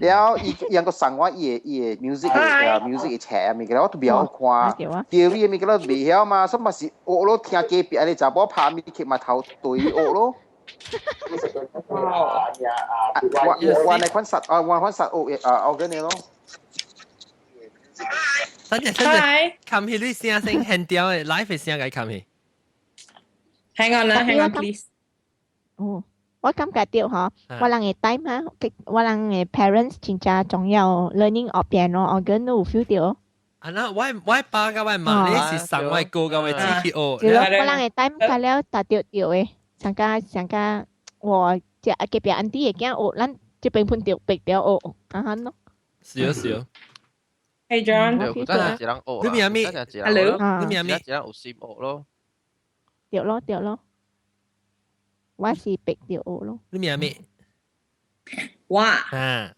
了伊伊閣送我伊的伊的 music 的 music 的冊物件，我都袂曉看，theory 的物件我袂曉嘛，所以嘛是學咯，聽隔壁的查某拍物曲嘛頭對學咯。我我那款實啊，我款實學啊學緊你咯。
等陣等陣，冚起你聲聲輕掉的，live 的聲該冚起。
Hang on 啦，hang on please。
哦，我感覺到嗬，我人的 time 哈，我人的 parents 真正重要，learning 學 piano organ 都有 feel 到。
啊那我我爸佮我媽，你是送我哥佮我姊去學。
對咯，我人的 time 較了達到到的。上加上加，我這隔壁安弟的囝學，咱這邊分著白條學，啊哈咯。
是啊是啊。
Hey John，
對，真係一人學。
你名咩
？Hello，
你名咩？
一人有心學咯。
對咯對咯，我是白條學咯。
你名咩？
我
啊，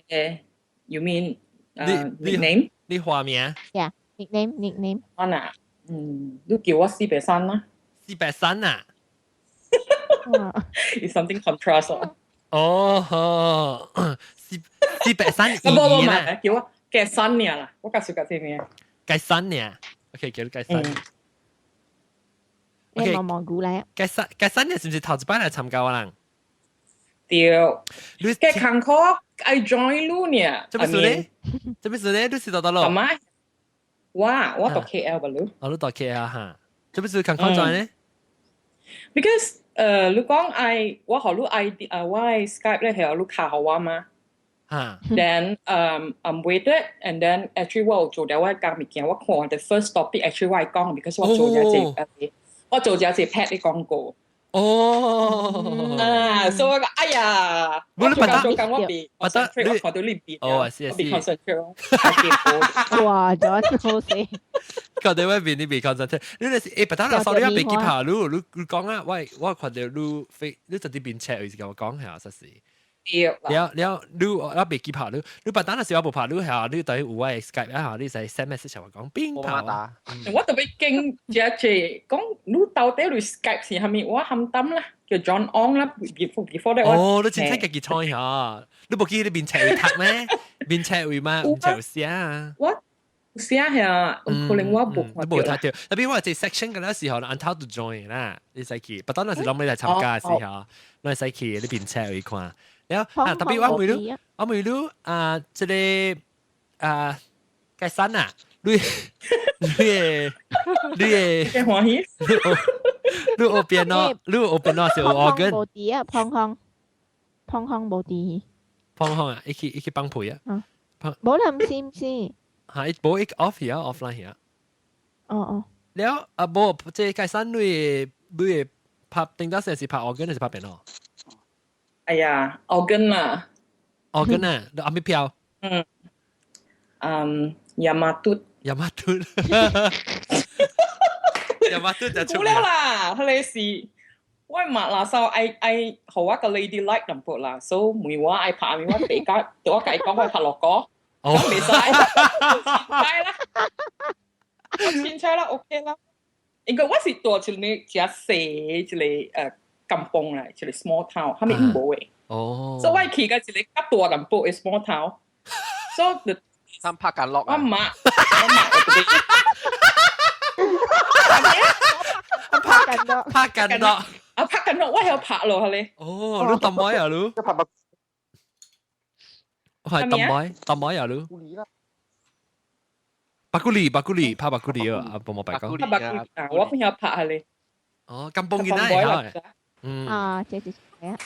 誒，you mean nickname？
你化名
？Yeah，nickname nickname。
我啊，嗯，你叫我四白山啦。
四白山啊？
It's something contrast 哦。
哦，四四白山
意義啦，叫我計山爾啦，我介紹個這名。
計山爾，OK，叫你計山。
OK，毛毛菇來。
計山計山爾是毋是頭一擺來參加我人？
對。你計坎坷，I join 你呢？
這邊是咧？這邊是咧？你是到倒咯？
媽，我我讀 KL 吧，你。
哦，你讀 KL 哈？這邊是坎坷 join 咧
？Because 你講愛我予你 ID 啊，我 Skype 咧係你卡予我嘛？
嚇。
Then I'm waited and then actually 我有做了我教物件，我看 the first topic actually 我會講，because 我做咗一個我做咗一個 pad 的廣告。
哦，
啊，所以我講，哎呀，我做工做工我袂 concentrate，我看到你變，
哦，是
我袂 concentrate 咯。
哇，真好死！
看到我邊你袂 concentrate，你那是欸，不當啦，sorry 啊，袂記拍你，你你講啊，我我看到你飛，你就佇邊切，有時共我講下，實是。了了，你我袂記拍你，你不當那時我無拍你下，你等於有我 Skype 啊，你使 send message 我講邊拍
打。
我特別驚這這講你到底你 Skype 是啥物？我含膽啦，叫 John Ong 啦，before that 我。
哦，你真正家己猜下，你無記你面冊會讀咩？面冊會嗎？面冊有寫啊。
我寫下，可能我無看
到。無睇到，特別我這 section 嗰陣時候，按 how to join 啦，你使去。不當那時攏未來參加嘅時候，你使去你面冊會看。了啊，特別我問你，我問你啊，這個啊，蓋山啊，你你的你的
歡喜，
你學變咯，你學變咯是學 organ。
無佇啊，胖康，胖康無佇。
胖康啊，一去一去幫配啊。
無啦，毋是毋是。
嚇，伊無伊 off 去啊，offline 去啊。
哦哦。
了啊，無，這蓋山你的你的拍頂當時是拍 organ 還是拍變咯？
哎呀，organ 啦
，organ 啊，你阿咩票？
嗯，嗯，Yamato
Yamato Yamato 就出
了啦，彼個是我嘛那時候愛愛予我個 lady like 淡薄啦，所以問我愛拍啥物，我第家我共伊講我拍樂歌，我袂使，凊彩啦，我凊彩啦，OK 啦。因為我是住一个誠細一个甘榜啦，一個 small town，啥物無的。
哦。
所以我去到一個較大淡薄的 small town，所以
他拍緊落
我媽，我媽
拍緊落，
拍緊落，
啊拍緊落，我曉拍落咧。
哦，你淡薄啊你？
拍白。
我係淡薄，淡薄啊你？白骨梨，白骨梨，拍白骨梨啊！啊，幫我白講。
拍白骨梨啊！我不曉拍下咧。
哦，甘榜囡仔係。嗯。
啊，這就是啊。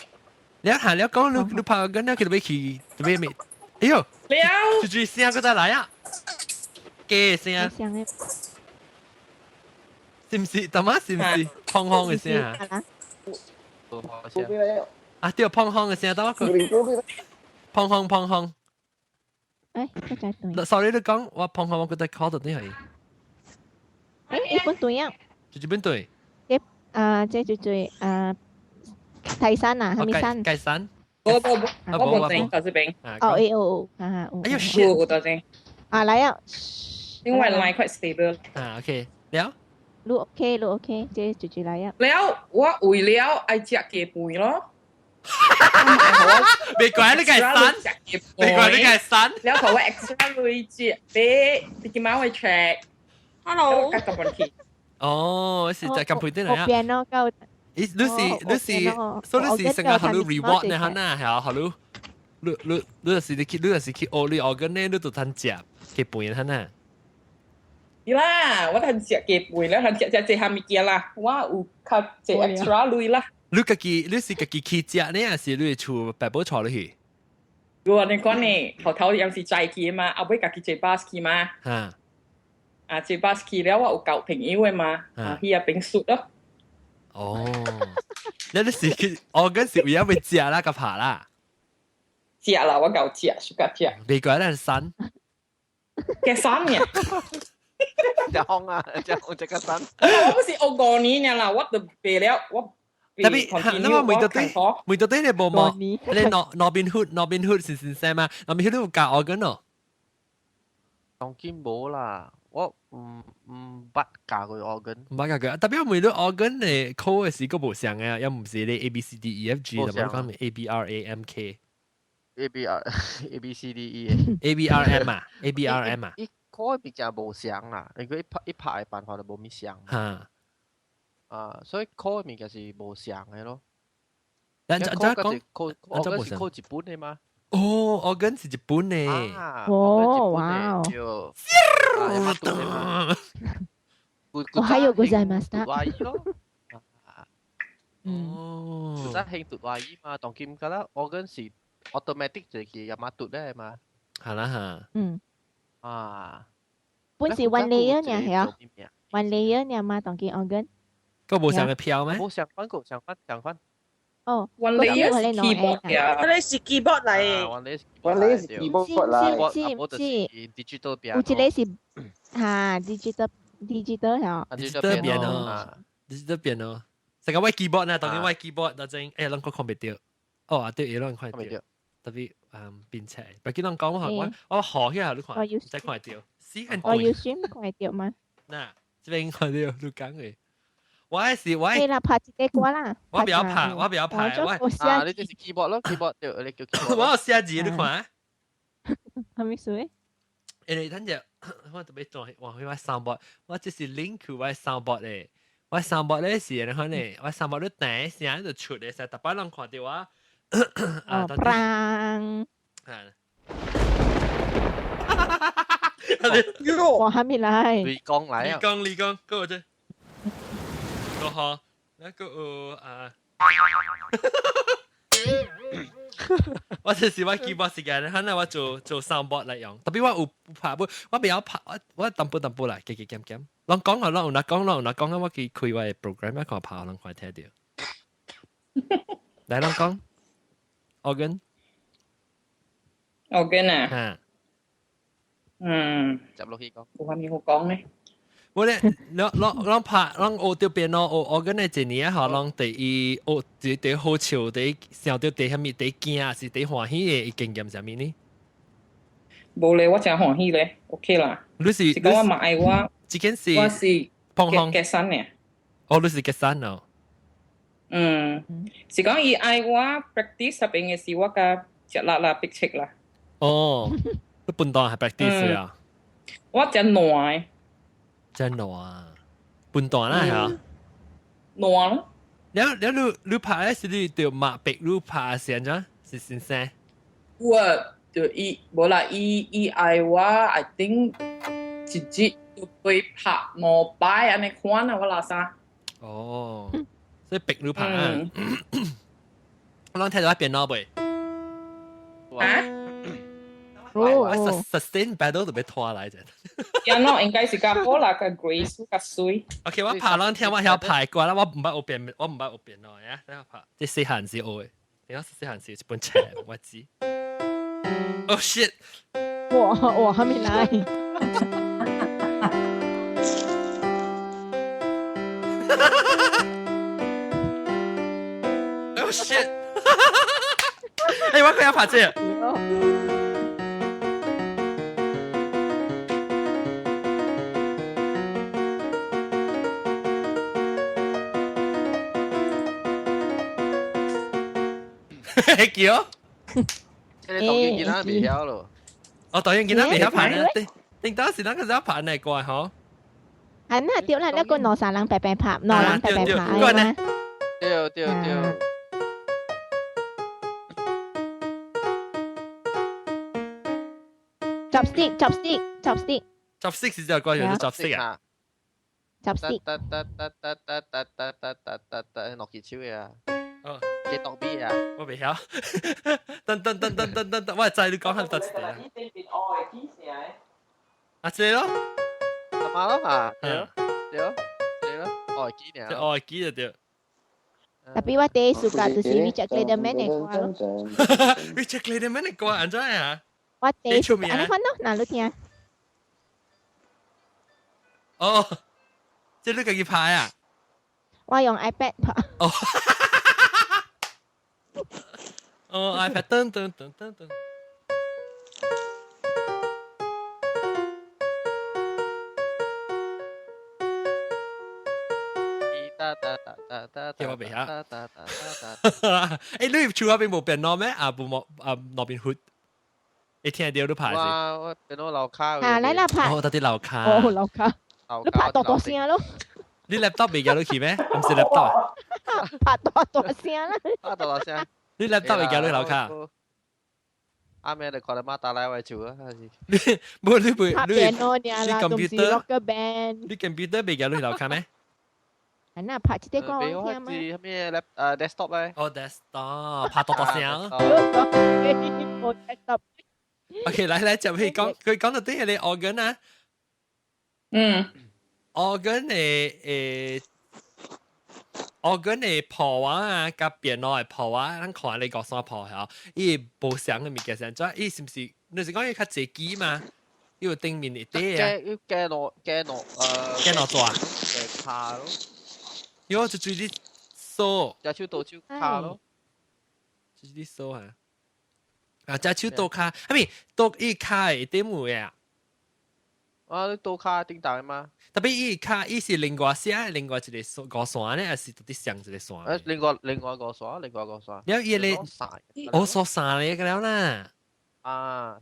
你一行你講你你拍緊咧，佢就俾去，就俾咩？哎呦！
了。
住住聲嗰陣來啊！假聲。
聲
是唔是？大媽是唔是？砰砰嘅聲啊！啊，對，砰砰嘅聲，等我個。砰砰砰砰。
誒，這隻對。
Sorry，你講我砰砰，我覺得 call 到啲係。
誒，一本對啊。
就這本對。
這啊，這就對啊，泰山啊，係咪山？
蓋山。
我我我我無到這邊。
哦，哎哦，啊，
哎呦，
有到這。
啊，來啊。
因為 line quite stable。
啊，OK，了。
你 OK，你 OK，這就就來啊。
了，我為了愛食雞飯咯。
別怪你個山，別怪你個山。
了後我 extra 鐳食，俾今晚會 check。
Hello。
哦，是在咁配啲嚟啊。
變咯，夠。
咦，你是你是，所以你是成日學你 reward 呢？嚇呐，係啊，學你，你你你就是你去，你就是去學你學緊呢，你就趁食去飯嚇呐。
是啦，我趁食雞飯啦，趁食食這項物件啦，我有較這 extra 鐳啦。
你家己你是家己去食呢，還是你厝爸母帶你去？
我你講呢，頭頭有時載去嘛，後尾家己坐巴士去嘛。
嚇！
啊，坐巴士去了，我有交朋友的嘛，啊，去遐邊宿咯。
哦，你你是去，我嗰時有會食啦，個爬啦。
食啦，我夠食，暑假食。
未怪咱山。
嘅山嘅。
隻空啊，隻空隻個山。
我不是學5年啦，我就白了，我。
特別，那麼每到底，每到底你無冇？你羅賓hood，羅賓hood 是先生嘛？羅賓hood 你有教我緊咯？
當今無啦，我毋毋捌教過 organ。
毋捌教過，特別我每到 organ 嘅 code 嘅時個無相嘅，又唔是你 A B C D E F G，就冇講 A B R A M K。
A B R A B C D E
A B R M 啊，A B R M 啊。
伊 code 比較無相啦，因為一拍一拍嘅辦法就無咪相。
嚇。
啊，所以 code 物件是無相嘅咯。
但係
講，code 是 code 日本嘅嘛？
哦，organ 是日本嘅。
哦，哇哦。おはようございました。
咯。哦。古早興讀華語嘛，當今覺得 organ 是 automatic 就係 Yamato 咧嘛。
係啦嚇。
嗯。
啊。
本是 one layer 呢係啊，one layer 呢嘛，當今 organ。
個無上嘅票咩？
冇相關個，相關相關。
哦，
One layer 是 keyboard 呀，
嗰個是 keyboard 嚟。
One layer
，one layer 是 keyboard 啦。
是是
digital
有一個是嚇 digital digital 嚇
，digital piano，digital piano。成個我 keyboard 呢，當然我 keyboard 當陣，哎，攏個看袂到。哦，啊對，攏看袂到。特別嗯變斜，不過攏講我我我學起來你看，唔使看會到。
我要選看會到嗎？
嗱，這邊看到你講嘅。我係是我
係啦，拍一個歌啦。
我比較拍，我比較拍，我
啊，你這是 keyboard 咯，keyboard 對，你叫 keyboard。
我有寫字你看。
係咪水？
因為等陣我特別轉換去我 soundboard，我這是 link 去我 soundboard 咧。我 soundboard 咧是你看咧，我 soundboard 你彈聲就出嚟，成特擺人看到我。
啊，砰！我還沒來。
你講來
啊！你講，你講，過啫。個呵，那個啊，我就是我 keyboard 時間，可能我做做 soundboard 嚟用，特別我有拍不，我比較拍，我我淡薄淡薄啦，加加減減。攏講啊，攏有哪講，攏有哪講啊，我去開我的 program，我看拍，攏看聽到。來，攏講，organ。
organ 啊。嗯。
接落去講。
有啥物好講呢？
我咧，攏攏攏拍，攏學著變咯，學學緊咧一年啊，嗬，攏第一學第第好笑，第一想著第啥物，第驚是第歡喜的經驗啥物呢？
無咧，我誠歡喜咧，OK 啦。
你是？
是講我嘛愛我，
這件事
我是
碰碰
結散呢。
哦，你是結散哦。
嗯，是講伊愛我 practice 入邊嘅時，我甲食力啦，逼切啦。
哦，你本當係 practice 啊？
我誠懶。
真爛啊，半段啦嚇。
爛咯。
了了，你你拍咧是你著馬白，你拍是按怎？是先生。
我就伊無啦，伊伊愛我，I think 一日就對拍五擺按呢款啊，我垃圾。
哦，所以白你拍啊。我攏聽到一邊攞未？
啊？
我 sustain battle 特別拖來啫。
呀，喏，應該是較好啦，較 grace 較水。
OK，我拍攏聽我曉拍歌啦，我毋捌學變，我毋捌學變咯，呀，等下拍。這細漢時學的，等下細漢時一本冊，我知。Oh shit！
我我還沒來。
Oh shit！哎，我快要拍這個。叫？
這個導演囡仔袂曉咯。
哦，導演囡仔袂曉拍呢？頂頂當時咱個時拍哪個吼？
啊，那對啦，那個兩三人白白拍，兩人白白拍
嘛。
對對對。
Chopstick, chopstick, chopstick.
Chopstick 是隻歌叫做 chopstick 啊。
Chopstick。
得得得得得得得得得得得，落結手嘅啊。
哦，
幾多 B 啊？
我未曉。等等等等等等等，我知你講係得一個。啊，這個咯。
阿媽咯啊，對對對咯，愛記呢。
這愛記就對。
特別我第一暑假就是 Richard Clayderman 的歌咯。
Richard Clayderman 的歌按怎啊？
我第一出名。按呢款咯，嗱你聽。
哦，這你家己拍啊？
我用 iPad 拍。
哦。哦，iPad 噔噔噔噔噔。叫我未曉。欸，你厝嗰邊無電腦咩？啊，無冇啊，那邊血。你聽到你拍是？
我我電腦樓卡。
啊，來啦拍。
哦，到啲樓卡。
哦，樓卡。你拍大大聲咯。
你 laptop 未寄落去咩？唔是 laptop。
拍大大聲啦。
拍大大聲。
你 laptop 未寄落樓卡？
阿妹你看到馬達來我厝啊？
你無你袂
拍電腦爾啦，都是 rock band。
你 computer 未寄落樓卡咩？
啊，那拍這個歌我聽嘛。
是咩 lap 誒 desktop 咧？
哦，desktop 拍大大聲。
我 desktop。
OK，來來，接去講，佢講到啲係你 organ 啊。
嗯。
organ 誒誒， organ 的譜啊，佮 piano 的譜啊，咱看你個線譜嚇，伊無相的物件上，怎伊是毋是？你是講伊較濟機嘛？伊有頂面一塊啊，
加加落加落
加落大，
加卡咯。
喲，就做啲數，
隻手倒手卡咯，
就是啲數啊。啊，隻手倒卡，啊咪倒伊卡會點有啊？
啊，你倒卡叮當嘛？
特別伊卡伊是另外寫另外一個線個線咧，還是到底上一個線？
另外個線，另外個線。
了伊咧，我說三個了啦。
啊，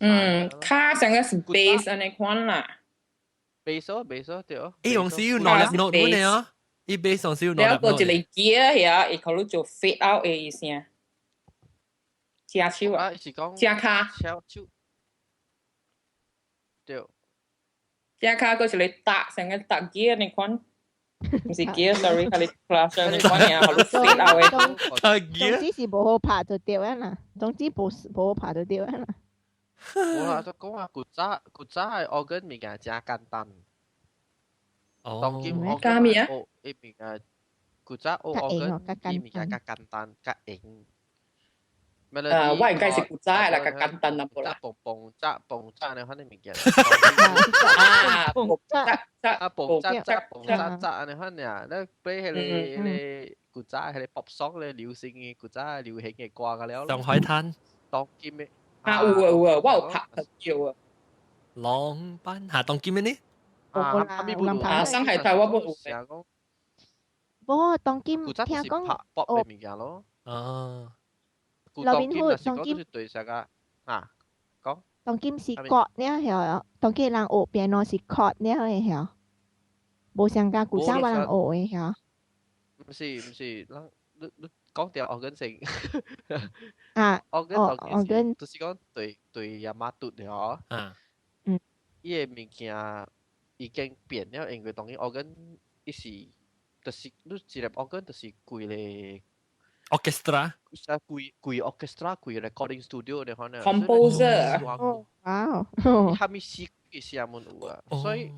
卡上個是 bass 按呢款啦。
bass 咯，bass 咯，對。
伊用是有兩粒 note 嘅哦，伊 bass 上是有兩粒
note。了個一個 gear 遐，會可能做 fade out 的聲。正手啊，
是講
正卡。
手。對。
正卡個一個搭成個搭 gear 呢款，毋是 gear，sorry，係你 class 呢款爾，可能 fade out
的。
總之是無好拍就對啊啦，總之無好拍就對啊啦。
冇啦，就講話古早古早的 organ 物件誠簡單。
哦。
當今
加咩啊？
伊物件古早學 organ 伊物件較簡單，較用。
我應該是古早的啦，較簡單啦，無啦。
蹦蹦炸蹦炸的款的物件。
啊，蹦炸炸
啊，蹦炸炸蹦炸炸按呢款爾，你俾彼个彼个古早彼個 pop song 咧流行的古早流行的歌個了。
上海灘。
當今的。
啊有啊有啊，我有拍朋友啊。
浪班下當今的呢？
啊，
啊，上海灘我冇有。
無當今聽講
拍 pop 的物件咯。
哦。
羅賓虎當今
對啥個啊？講。
當今是 chord 呢曉，當今人學 piano 是 chord 呢個曉，無像佮古早我人學的曉。
毋是毋是，咱你你講著 organ 先。
啊。
organ 當今就是講對對亞馬嘟了。
啊。
伊个物件已經變了，因為當今 organ 伊是，就是你一粒 organ 就是規个。
orchestra，
啥規規 orchestra 規 recording studio 的款啊。
composer。
哇！
蝦米死嘅聲滿有啊，所以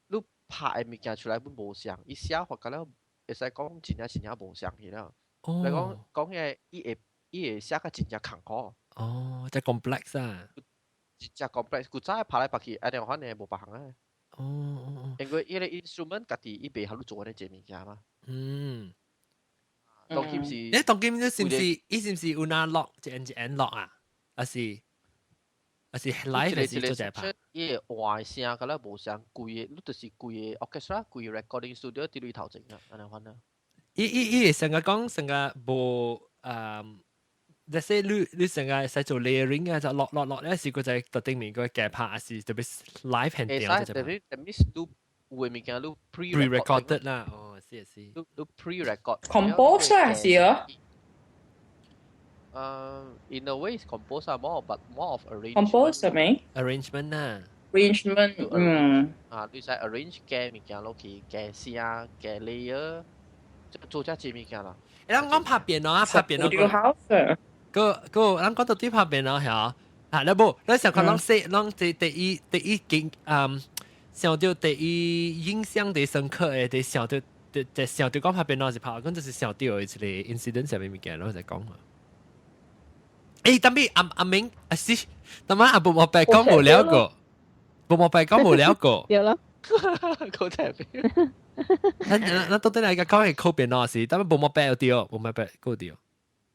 你拍的物件出來本無相，伊寫法甲了會使講真正真正無相去了。來講講嘅，伊會寫甲真正艱苦。
哦，真 complex 啊！
真正 complex，古早拍來拍去，按呢款的無別項啊。因為伊個 instrument 家己伊袂曉你做按呢濟物件嘛。當今是，
你當今你是毋是伊是毋是有哪錄一按一按錄啊？還是 live 還是做這拍？
伊會換聲，甲咱無相規个，你就是規个 orchestra 規個 recording studio 佇裏頭前啊，按呢款啊。
伊伊伊會成個講成個無let's say 你成個使做 layering 啊，就落落落咧，是個在特定面個夾拍，還是特別 live 現場
就特別特別你有的物件你
pre-recorded 啦，哦，是是。
你 pre-record。
compose 啊，是啊。
In a way, it's compose 啊，more but more of arrangement。
compose 係咪
？arrangement 啊。
arrangement，嗯。
啊，你使 arrange 加物件落去，加聲，加 layer，做這濟物件啦。
咱講拍 piano 啊，拍 piano。個個，咱講到底拍 piano 嚇，啊，你無，你想看攏說，攏第第一第一經，想到第一印象最深刻的，第想到第第想到講拍 piano 是拍，講就是想到一個 incident 啥物物件，攏在講嘛。欸，但係阿阿明啊是，但係阿布莫白講無了過，布莫白講無了過。
對咯。
講聽邊。
咱咱到底來個講係靠 piano 是，但係布莫白有對，布莫白夠對。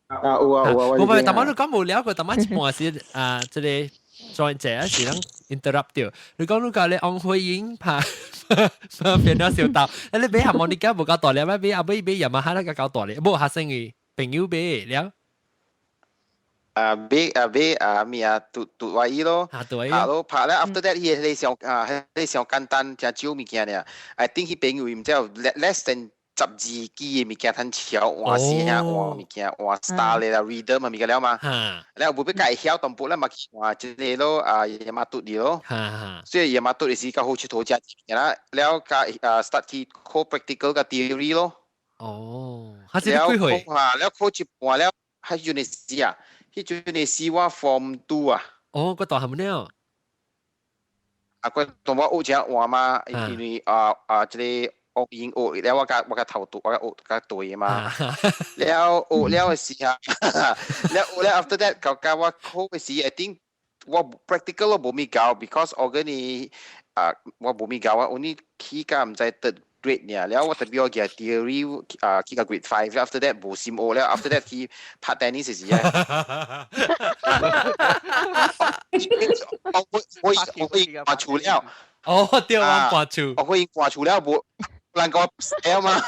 啊有啊有啊，
無無，但係你講無了過，但係一半是啊，這個轉者是人 interrupt 掉。你講你講你王慧英拍拍 piano 小豆，你買 harmonica 無夠大粒，買阿買買雅馬哈那個夠大粒，無學生意朋友買了。
啊買啊買啊咩啊，拄拄懷伊咯，
啊對，
啊咯拍咧，after that 伊個上啊，彼个上簡單，誠少物件爾。I think 彼朋友毋知有 less than 12支的物件通調換聲換物件換 style 啦 rhythm 物件了嘛。了無欲共會曉淡薄咱嘛去換一个咯啊野馬嘟哩咯。所以野馬嘟是較好𨑨迌食物件啦，了較啊 start 去考 practical 佮 theory 咯。
哦，他是幾歲？
啊，了考一半了，彼陣時啊，彼陣時我 form 2 啊。
哦，個大漢了。
啊，個同我學這換嘛，因為啊啊這個。我已經學了，我共頭對，我共學共對嘛。了學了的時候，了學了 after that，到到我考的時，I think 我 practical 我無咪教，because 我跟你啊，我無咪教，我 only 起到毋知 third grade 爾，了我特別我嘅 theory 啊，起到 grade five，after that 無心學了，after that 去拍 tennis 時啊，我會掛厝了。
哦，對，我掛厝，
我會掛厝了，無人講寫嘛。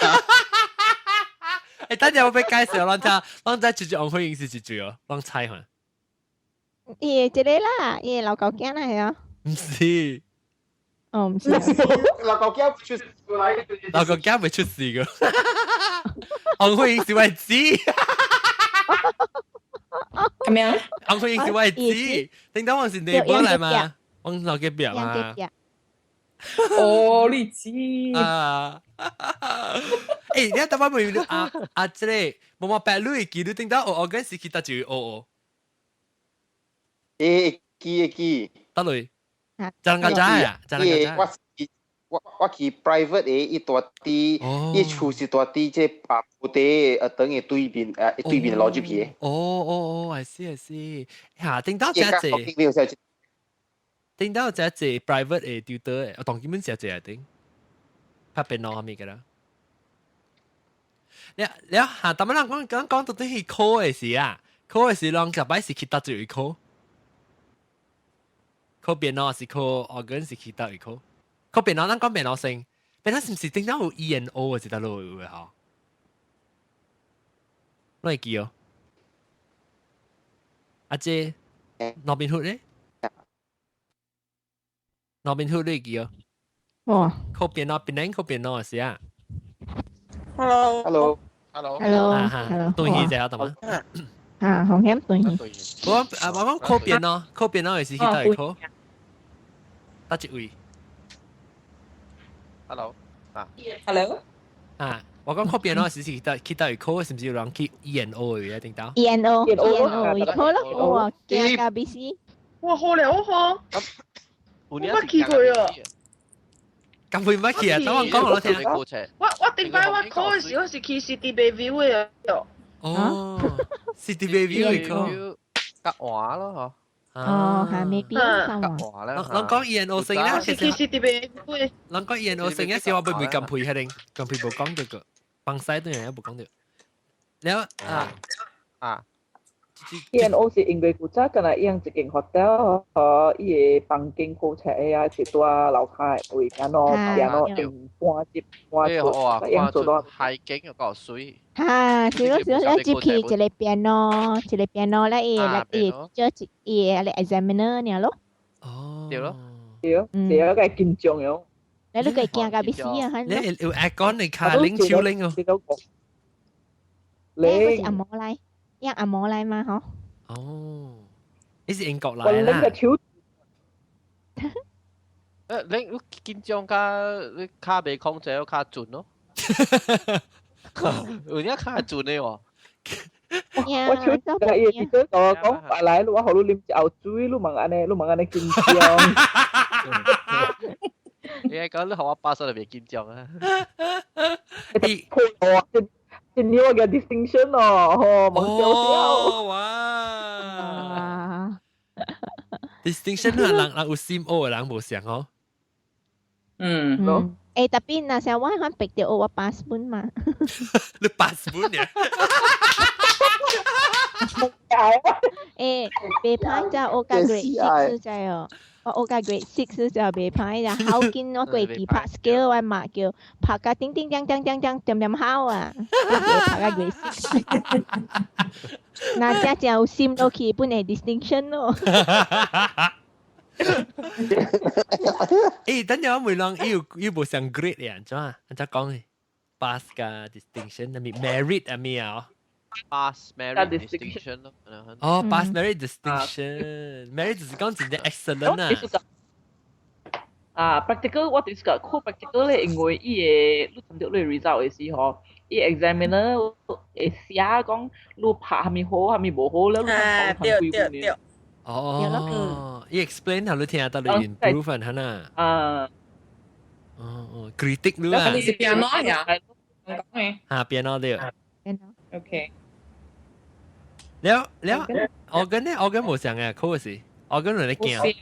欸，等陣我欲介紹，咱聽，咱知直接王慧英是一句哦，咱猜下。
伊一個啦，伊老狗囝啦係啊。
毋是。
哦，毋是。
老狗囝出來。
老狗囝袂出事个。王慧英是我姊。
係咪啊？
王慧英是我姊，頂當我是內部來嘛？我老隔壁嘛。
哦，你知
啊？欸，你頭擺問啊啊，這個無無白女記，你頂當學學嗰時去佗一位學學？
會記會記。
佗位？真個知啊？真個知。
我去 private 的，伊蹛佇，伊厝是蹛佇這啊菩提學堂的對面，對面落入去的。
哦哦哦，I see I see，嚇，頂當真濟。頂當真濟 private 的 tutor 的，我當基本真濟啊頂。拍電腦啥物個啦？了了嚇，但係人講講講到底去考的時啊，考的時人逐擺是去佗一位考？考電腦是考 organ 是去佗位考？考電腦，咱講電腦先，電腦是毋是頂當有 E N O 的？是佗落有的吼？你會記哦？阿姐，羅賓hood 咧？羅賓hood 你會記哦？
哇！
考電腦，邊個考電腦的時啊
？Hello。
Hello。
Hello。
Hello。
對去者得嗎？
啊，紅險對去。
我啊，我講考電腦，考電腦的時去佗位考？佗一位？
Hello。啊。
Hello。
啊，我講考電腦時是去佗位考，是毋是有人去 E N O 的頂到
？E N O E N O 考咯，哇，驚甲 B C。
哇，好了好。我捌去過啊。
咁會捌去啊？等我講我聽。
我頂擺我考的時候是去 City Bayview 的。
哦，City Bayview 去考。
隔華咯，
嗬。哦，係未邊
隔華咧。
人講 E N O 成咧，
其實去 City Bayview。
人講 E N O 成咧，是我會唔會咁配係定？咁配無講到個，幫西都人無講到。了啊
啊！
E N O 是因為古早敢若用一間 hotel，嗬，伊個房間好冊的啊，是蹛樓跤的位，然後然後用搬入搬出，用做到
海景又夠水。
哈，是咯是咯，你入去一個 piano，一個 piano 咧，伊來伊做一伊個 examiner 爾咯。
哦，
對咯，
對，對，個緊張喲。
你你個驚甲欲死啊！
你有 aircon 你卡拎手拎哦。
你是紅毛來，用紅毛來嗎？嗬。
哦，你是英國來啦。
你緊張甲你跤袂控制，較準咯。有影較準的喎。
我手伊會直接甲我講，來，我予你啉一喉水，你茫按呢，你茫按呢緊張。
你講你予我 pass 就袂緊張啊。
你破我，今年我嘅 distinction 哦，吼，忙笑笑。
哇！distinction 啊，人人有心學的人無相哦。
嗯。
嗯。欸，tapi 若是我還逼著我 pass 本嘛。
你 pass 本呀？
欸，袂歹咋，我甲 grade six 知哦。我學甲 grade six 就袂歹啦，好緊我過記拍 scale 我嘛叫拍甲叮叮當當當當點點好啊，拍甲 grade six。若真正有心落去，本會 distinction 咯。
欸，等陣我問人，伊有伊無上 grade 嘅，按怎啊？按怎講咧？pass 加 distinction，係咪 merit 係咪啊？
pass merit distinction 咯。
哦，pass merit distinction，merit 就是講真正 excellent 啊。
啊，practical 我就是講考 practical 咧，因為伊個你參到你 result 的時候，伊 examiner 會寫講你拍啥物好，啥物無好了，你通講幾分呢？
哦，伊 explain 予你聽，到你 improve 係呐。
啊。
哦， critic 你啊。
你是 piano 呀？講嘅。
嚇，piano 對。
OK。
了了，organ 呢？organ 無像嘅，考時 organ 你驚。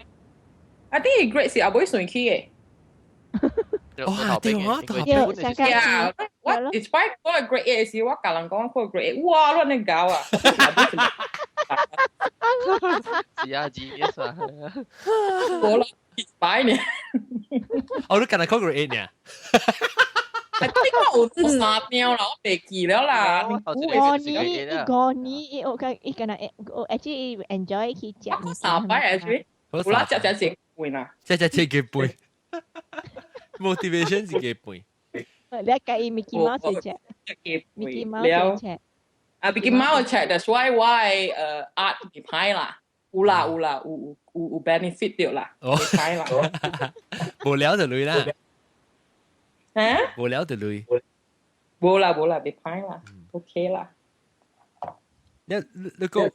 I think grade 是阿妹順起嘅。
哇！對啊，
對，
呀，我一擺我 grade 8 時，我教人講我考 grade 8，哇！亂咧搞啊！
是啊，genius 啊！
無啦，一擺呢。
哦，你今日考 grade 8 呢？
你講有三張啦，我袂記了啦。
五年，5年，我講伊敢若我 actually enjoy 去食。
我三擺 actually，有啦，食食食背啦。
食食食幾杯。motivation 是幾杯。
你計伊 Mickey Mouse 食，Mickey Mouse 食。
啊，Mickey Mouse 食，that's why 我誒 art 袂歹啦，有啦有啦，有有有有 benefit 著啦，袂歹啦。
無聊就累啦。
嚇？
無聊就累。
無啦無啦，袂歹啦，OK 啦。
你你個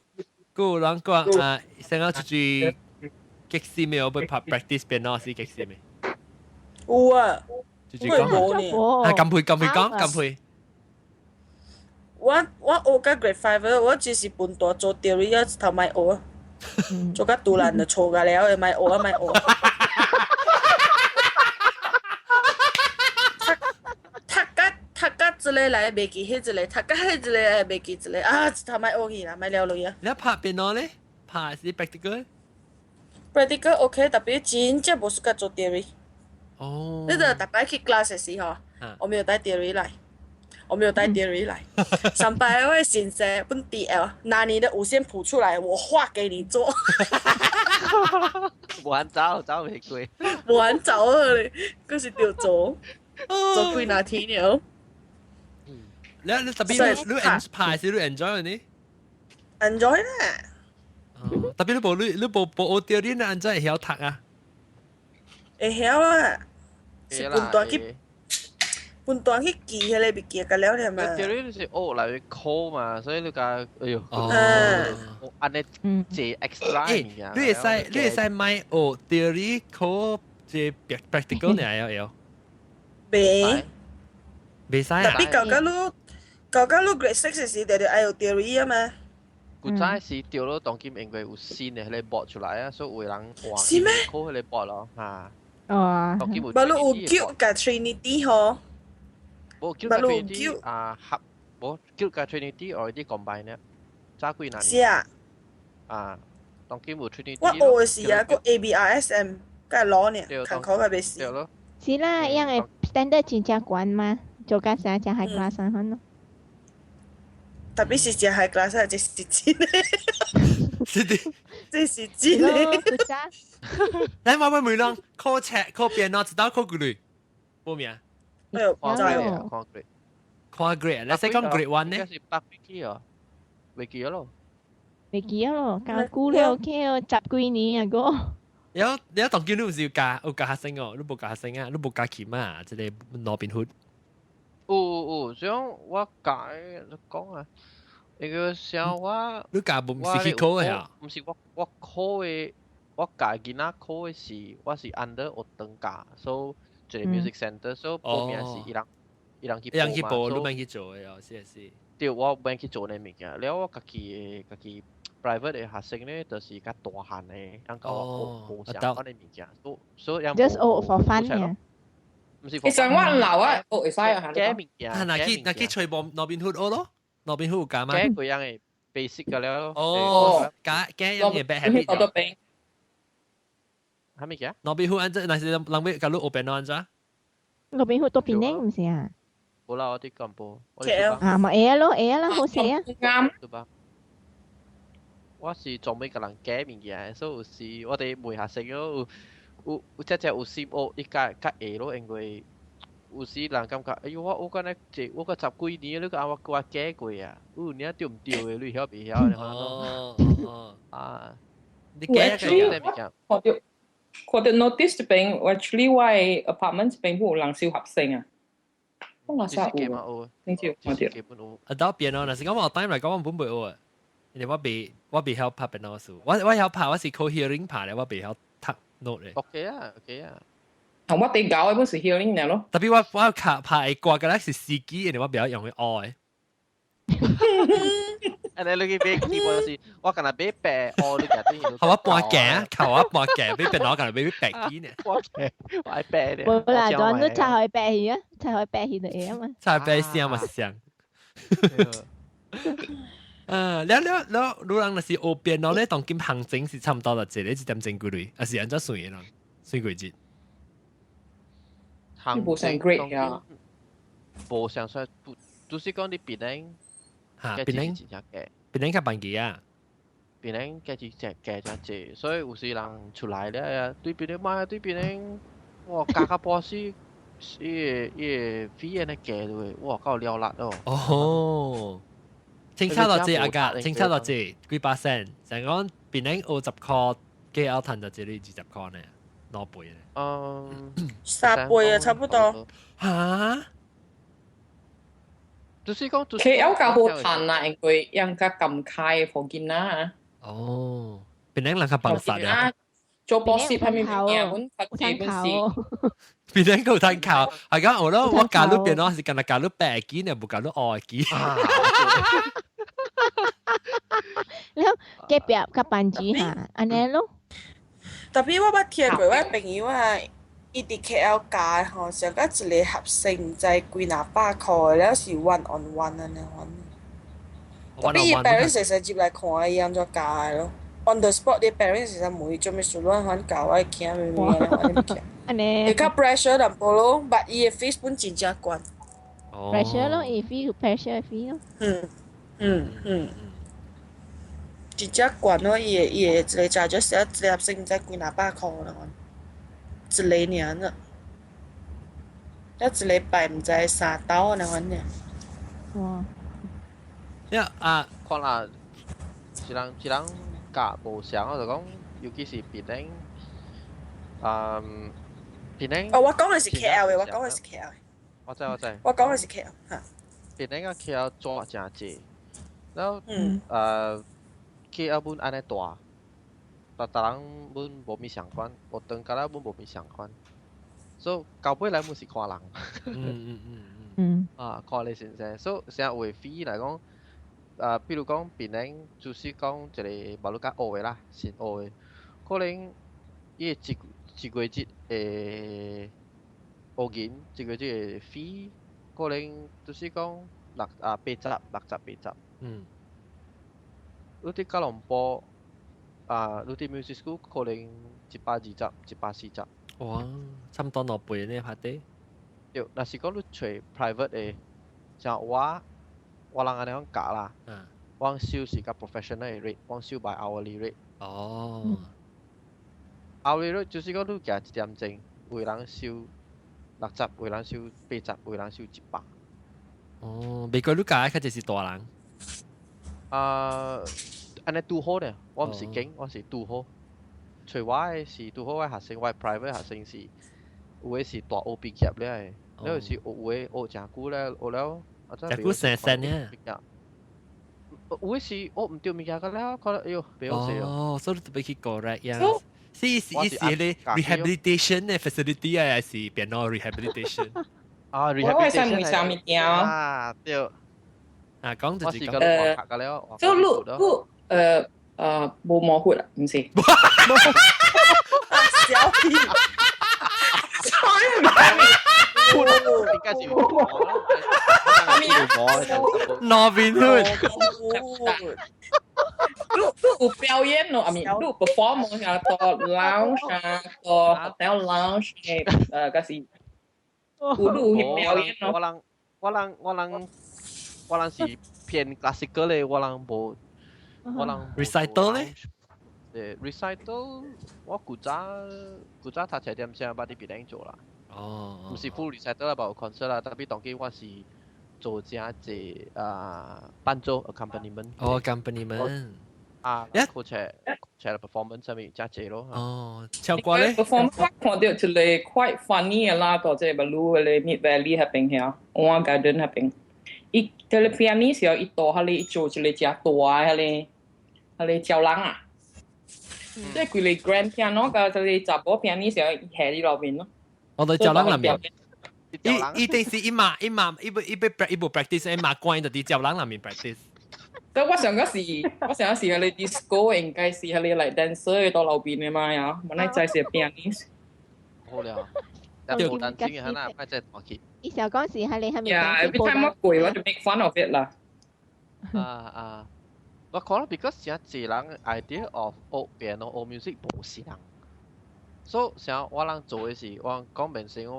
個人講啊，成日出去激死未？我被拍 practice 變咯，是激死未？
有啊，
就講啊，撳配撳配講撳配。
我學到 grade 5，我只是笨大做 theory 啊，頭咪學，做甲突然就錯甲了，咪學啊咪學。讀讀甲讀甲一個來袂記，彼一個讀甲彼一個來袂記一個，啊，一頭咪學去啦，咪了落啊。
你拍電腦咧？拍是 practical？
practical OK，特別真正無 suka 做 theory。
哦。
你就逐擺去 class 的時候，我沒有帶 theory 來，我沒有帶 theory 來。上擺我的先生本 DL 拿你的五線譜出來，我畫給你做。
無肯走，走袂過。
無肯走啊！你，嗰是著做，做幾若天了。
你特別你你拍是你 enjoy 呢
？enjoy 啦。
特別你無你你無無學 theory，你按怎會曉讀啊？
會曉啊，是分段去分段去記彼個物件個了了嘛。
theory 是學來考嘛，所以你講，哎喲，按呢這 extra
物件。你會使買學 theory 考這 practical 你會曉？
袂。
袂使啊！
特別舊到你 grade 6 時，就愛有 theory 啊嘛。
古早時掉咯，當今因為有新的彼個 board 出來啊，所以有人換
是咩？
考彼個 board 咯，嚇。
哦。
當今有。
無你有 Guild 佮 Trinity 吼？
無 Guild 佮 Trinity 啊，合無 Guild 佮 Trinity already combine 了，早幾年。
是啊。
啊，當今有 Trinity。
我學的時啊，閣 ABRSM 佮攞呢，看考較袂死。
對咯。
是啦，因為 standard 真正懸嘛，做甲啥真 high class 款咯。
特別是真 high class，這是真的。
是的。
這是真的。
來，我問問人，考冊考電腦，知道考幾類？報名。
哎呦，
看 grade 看 grade。
看 grade，你識講 grade 1 呢？
應該是百幾哦，袂記咯。
袂記咯，較久了去十幾年啊個。
有你當今你有是有教學生哦，你無教學生啊，你無教琴啊，這個羅賓hood。
有有，像我教你講啊，那個像我，
你教無毋是去考的啊？
毋是我我考的，我教囡仔考的是我是 under 學堂教，所以一個 music center，所以報名是伊人伊人去
伊人去報，
你
免去做的哦，是是。
對，我免去做那物件，了我家己的家己 private 的學生咧，就是較大漢的，人教我學無相關的物件，所所以
just 學 for fun 嘅。
毋是。
其實我老啊，學會使啊，
假物件。
啊，若去揣無羅賓hood 學咯，羅賓 hood 有教嗎？
假幾樣的 basic 個了咯。
哦，假假樣嘅 bad habit。
我都病。
係咪嘅？
羅賓hood 按怎？若是人欲共你學變按怎？
羅賓hood 都變呢，毋是啊？
無啦，我佇金寶。
啊，嘛會咯，會啦，好勢啊。
啱。
對吧？我是專門共人假物件，所以有時我哋問學生咯，有有有只只有心學，伊較較會咯，因為有時人感覺，哎喲，我我敢若這我個十幾年，你個我叫我假過啊，有你對毋對的，你曉袂曉？
哦哦
啊，
你假
個物件？看著看著 notice 這邊，actually 我的 apartment 這邊有人收學生啊。我啥有？你知看著。
啊，到變咯，若是講我 time 來講，我本袂學。因為我袂曉拍電腦數，我曉拍，我是靠 hearing 拍咧，我袂曉讀 note 咧。
OK 啊，OK 啊。
同我哋搞嘅本是 hearing 嘅咯。
特別我卡拍歌嘅咧是司機，因為我比較用去愛。
啊，你去買 keyboard 是，我今日買白哦，你夾啲。
靠我半鏡，靠我半鏡，買電腦今日買白機呢。
我鏡，我愛白咧。
無啦，當你拆開白去啊，拆開白去就會啊嘛。
拆白聲嘛是聲。了了了，如人若是學電腦咧，當今行情是差唔多啦，一個一點鐘幾鐳，還是按怎算的咯？算幾節？
行
無上 grade 呀，
無上算，就是講你檳城，
嚇檳城檳城較便宜啊，
檳城價錢真價真濟，所以有時人出來咧，對檳城買對檳城，哇，價較半死，伊個伊個費按呢價落，哇，夠了力哦。
哦，清楚落濟阿家，清楚落濟幾百仙，成講檳城學10箍，KL 趁就這裡20箍呢，兩倍呢。
嗯，
3倍啊，差不多。
嚇？
就是講
KL 較好趁啦，因為應該咁開福建啦。
哦，檳城人較幫殺啊。
做博士係咪物件？阮較濟本是。
檳城夠趁靠，係講我咯，我教你電腦是干焦教你白機呢，無教你黑機。
了隔壁較班主哈，按呢咯。
Tapi 我捌聽過，我朋友啊，伊佇 KL 教吼，上甲一個學生毋知幾若百箍的，了是 one on one 按呢款。Tapi 伊 parents 會使入來看伊按怎教的咯。On the spot，伊 parents 會使問伊做咩事，亂款教我囝咩咩按呢款物件。
按呢。
會較 pressure 淡薄咯，but 伊的 fees 本真正懸。
pressure 咯，伊 fee pressure fee 咯。
嗯嗯嗯。真正懸咯，伊的伊的一個 charges 一個學生毋知幾若百箍啦，一個爾咋，一禮拜毋知三兜按呢款爾。
哇！
呀啊，
看啦，一人一人教無相，我就講，尤其是檳城，嗯，檳城。
哦，我講的是 KL 的，我講的是 KL 的。
我知我知。
我講的是 KL 嚇。
檳城佮 KL 抓誠濟，然後KL 本按呢大，逐逐人本無物相款，學堂甲咱本無物相款，所以到尾來本是看人。啊，看你先生，所以成日有 fee 來講，啊，比如講檳城，就是講一個馬六甲學的啦，新學的，可能伊一一個月的學銀，一個月的 fee，可能就是講六啊八十、60、80。你佇吉隆坡啊，你佇 music school 可能120、140。
哇，差唔多兩倍呢，拍底。
對，若是講你揣 private 的，像我，我人按呢款教啦，我收是較 professional 的 rate，我收 by hourly rate。hourly rate 就是講你行一點鐘，有人收60，有人收80，有人收100。
哦，美國你教的較濟是大人。
啊，按呢拄好呢，我毋是經，我是拄好。揣我的是拄好，我的學生，我的 private 學生是有的是大學畢業了的，了有是有的學誠久了，學了啊，
誠久生生呢。
有的是學毋著物件個了，可能哎喲，袂好勢
哦。所以特別去 correct 呀。是是是咧 rehabilitation 的 facility 啊，還是 piano rehabilitation？
啊
我會使問啥物件？
啊，對。
啊，講就是講。
就你你無模糊啦，毋是。
小屁。
Sorry，
應該是無魔啦。
Robin Hood。
你你有表演咯，I mean，你有 perform 啊，到 lounge 啊，到 hotel lounge 嘅，嗰時有你有去表演咯。
我人我人我人我人是偏 classical 咧，我人無我人
recital 咧？
recital 我古早古早讀冊點聲捌佇檳城做啦。毋是 full recital 啦，無 concert 啦，特別當今我是做誠濟啊伴奏 accompaniment。
哦，accompaniment。
啊，一課程課 performance 上面誠濟咯。
哦，唱歌咧
？performance 我看到一個 quite funny 的啦，到這個 Blue 的 Mid Valley 彼邊遐，Oa Garden 彼邊。伊這個 pianist 時候，伊到彼裡做一個誠大的彼個彼個鳥人啊。即係規個 grand piano 佮這個查某 pianist 時候，伊下佇路邊咯。
我哋教人內面。伊伊定是伊嘛伊嘛伊不伊不伊無 practice，伊嘛關就佇教人內面 practice。
所以我上嗰時，我上嗰時係你 disco 應該是係你嚟 dancer 到樓邊嘅嘛呀，本來就係 pianist。
好了，但冇單聲嘅，嗱，咪真係彈起。
伊小講是係你係咪
Yeah, every time 我攰，我就 make fun of it 啦。
啊啊，我可能 because 真濟人 idea of 學 piano 學 music 無相，所以像我人做嘅是，我講明先，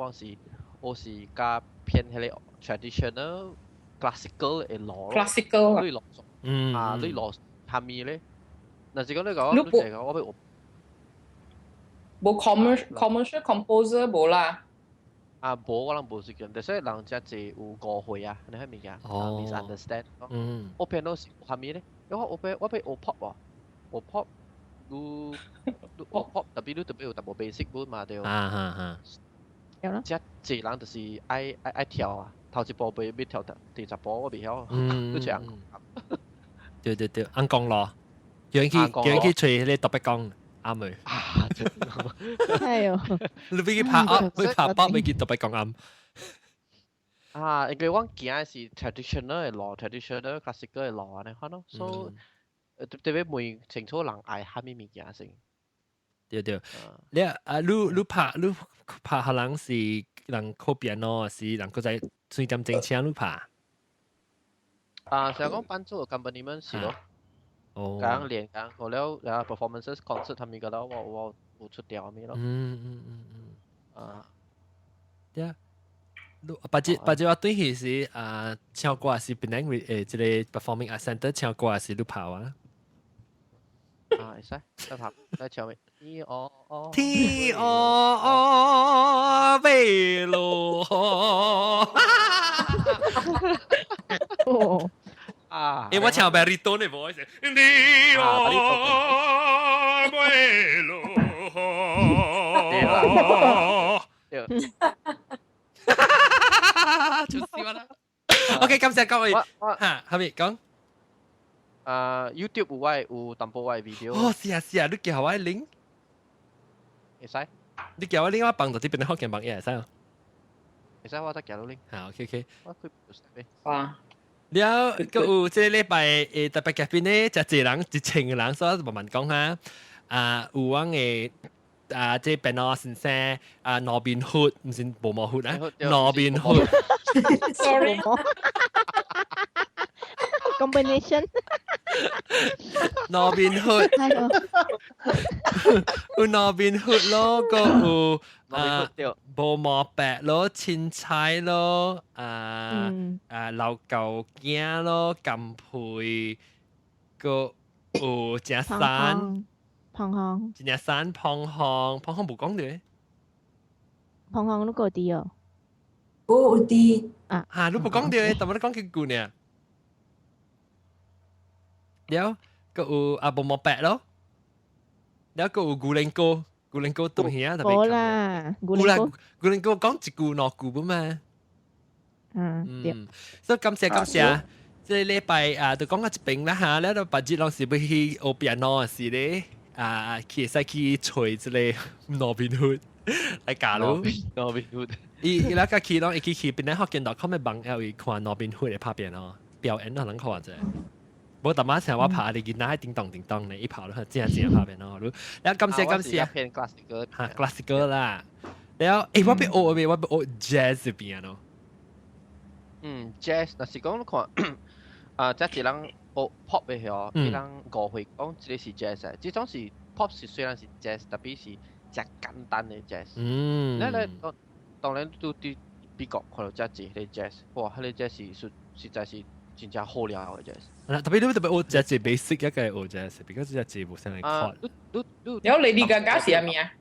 我是較偏彼个 traditional classical 的路咯。
Classical
你路啊，你路下面咧，若是講你講，你就講我欲學。
無 commercial composer 無啦。
啊，無我人無時間，所以人真濟有誤會啊，你彼物件，misunderstand。學 piano 是蝦米咧？因為我欲學 pop 喎，學 pop，你學 pop，特別你特別有淡薄 basic 本嘛對。
啊哈哈。
遮濟人就是愛跳啊，頭一步袂欲跳，第10步我袂曉，你這樣。
對對對，按講咯，叫人去揣彼個特別講。啱未？
啊！
係哦。
你欲去拍啊？欲拍 pop，欲去特別講啱。
啊，因為我行的是 traditional 的路，traditional classical 的路按呢款咯，所以特別問清楚人愛啥物物件先。
對對，你啊，你拍予人是人考 piano，是人閣再隨點鐘請你拍？
啊，成日講伴奏 accompaniment 是咯。
哦。
講練講好了，然後 performances concert 他們個了，我有出調咩咯。啊。
對啊。別日我對彼時啊，唱歌是檳城這个 performing art center 唱歌是你拍啊？
啊，會使，再拍，再唱咩？天哦哦。
天哦哦，飛落。
哦。
啊！
欸，我唱 baritone 的 voice。你哦，飛落。
對啦。對。
就是我啦。OK，感謝各位。嚇，後面講。
啊，YouTube 有我有淡薄我 video。
哦，是啊是啊，你叫我 link。
會使。
你叫我 link，我放到這邊福建網頁會使哦。
會使，我再寄你 link。
好，OK OK。
我開咩？
哇！
了，閣有這個禮拜特別嘉賓咧，誠濟人，1000個人，所以慢慢講哈。啊，有阮的啊，這 piano 先生啊，羅賓霍，毋是毛毛霍啊，羅賓霍。
Sorry。
Combination。
羅賓霍。有羅賓霍咯，閣有啊，毛毛白咯，青菜咯，啊啊老舊囝咯，甘皮，閣有正山，
胖康，
真正山胖康，胖康無講著。
胖康你閣佇哦？
有佇。
啊。
嚇，你無講著，但係你講幾句呢？了，閣有啊毛毛白咯，了閣有牛奶糕，牛奶糕頓兄特別。
無啦，
牛奶糕，牛奶糕講一句兩句不嘛？
嗯，對。
所以感謝感謝，這個禮拜啊，就講到這邊啦哈，了就別日攏是欲去學 piano 是咧，啊，去會使去揣這個羅賓霍來教你。
羅賓霍。
伊伊拉個去攏會去檳城福建 .com 的網頁位看羅賓霍的拍 piano 表演，可能看者。無逐擺成我拍你囡仔叮當叮當咧，伊拍落正正拍 piano。了感謝感謝。
偏 classical。
嚇，classical 啦。了，欸，我欲學咩？我欲學 jazz piano。
嗯，jazz 若是講你看，啊，這一人學 pop 的嗬，伊人誤會講這个是 jazz 的，這種是 pop 是雖然是 jazz，特別是誠簡單的 jazz。你咧當當然都佇美國看到這濟彼个 jazz，哇，彼个 jazz 是實在是真正好料的 jazz。
特別你特別學 jazz basic 一個學 jazz，because 這濟無啥來看。
你你你，
了 Lady Gaga 是啥物啊？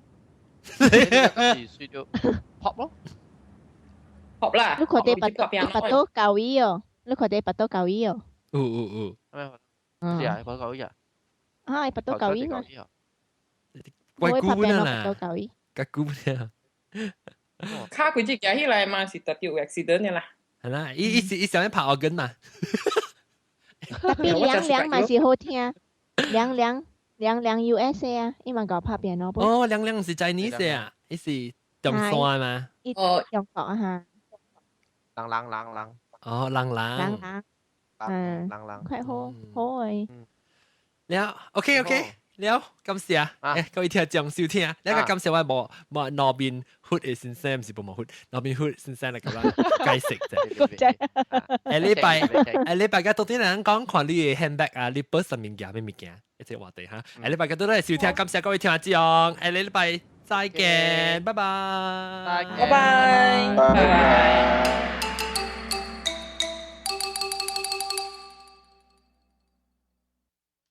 Lady Gaga 是屬於 pop 咯。
pop 啦。
你看佇巴肚教伊哦，你看佇巴肚教伊哦。
有有有。
是啊，巴肚教伊啊。
啊，巴肚教伊嘛。
怪久啦。
巴肚教伊。
較久啦。
卡幾隻行起來嘛，是特別有 accident 的啦。
係啦，伊伊是伊想欲拍 organ 嘛。
特別涼涼嘛是好聽，涼涼涼涼 USA 啊，伊嘛𠢕拍 piano。
哦，涼涼是 Chinese 啊，伊是中山嘛？
哦，中國哈。
人人人人。
哦，人人。
人人。嗯。
人人。
快好好誒。
了，OK OK，了，感謝啊！各位聽眾收聽，你個感謝我無無羅賓霍的先生，毋是無無霍，羅賓霍先生來共咱解釋者。下禮拜個到底人講看你的 handbag 啊，你 purse 上面夾咩物件？一隻話題哈。下禮拜個到底收聽，感謝各位聽眾，下禮拜再見，拜拜。
拜拜。
拜拜。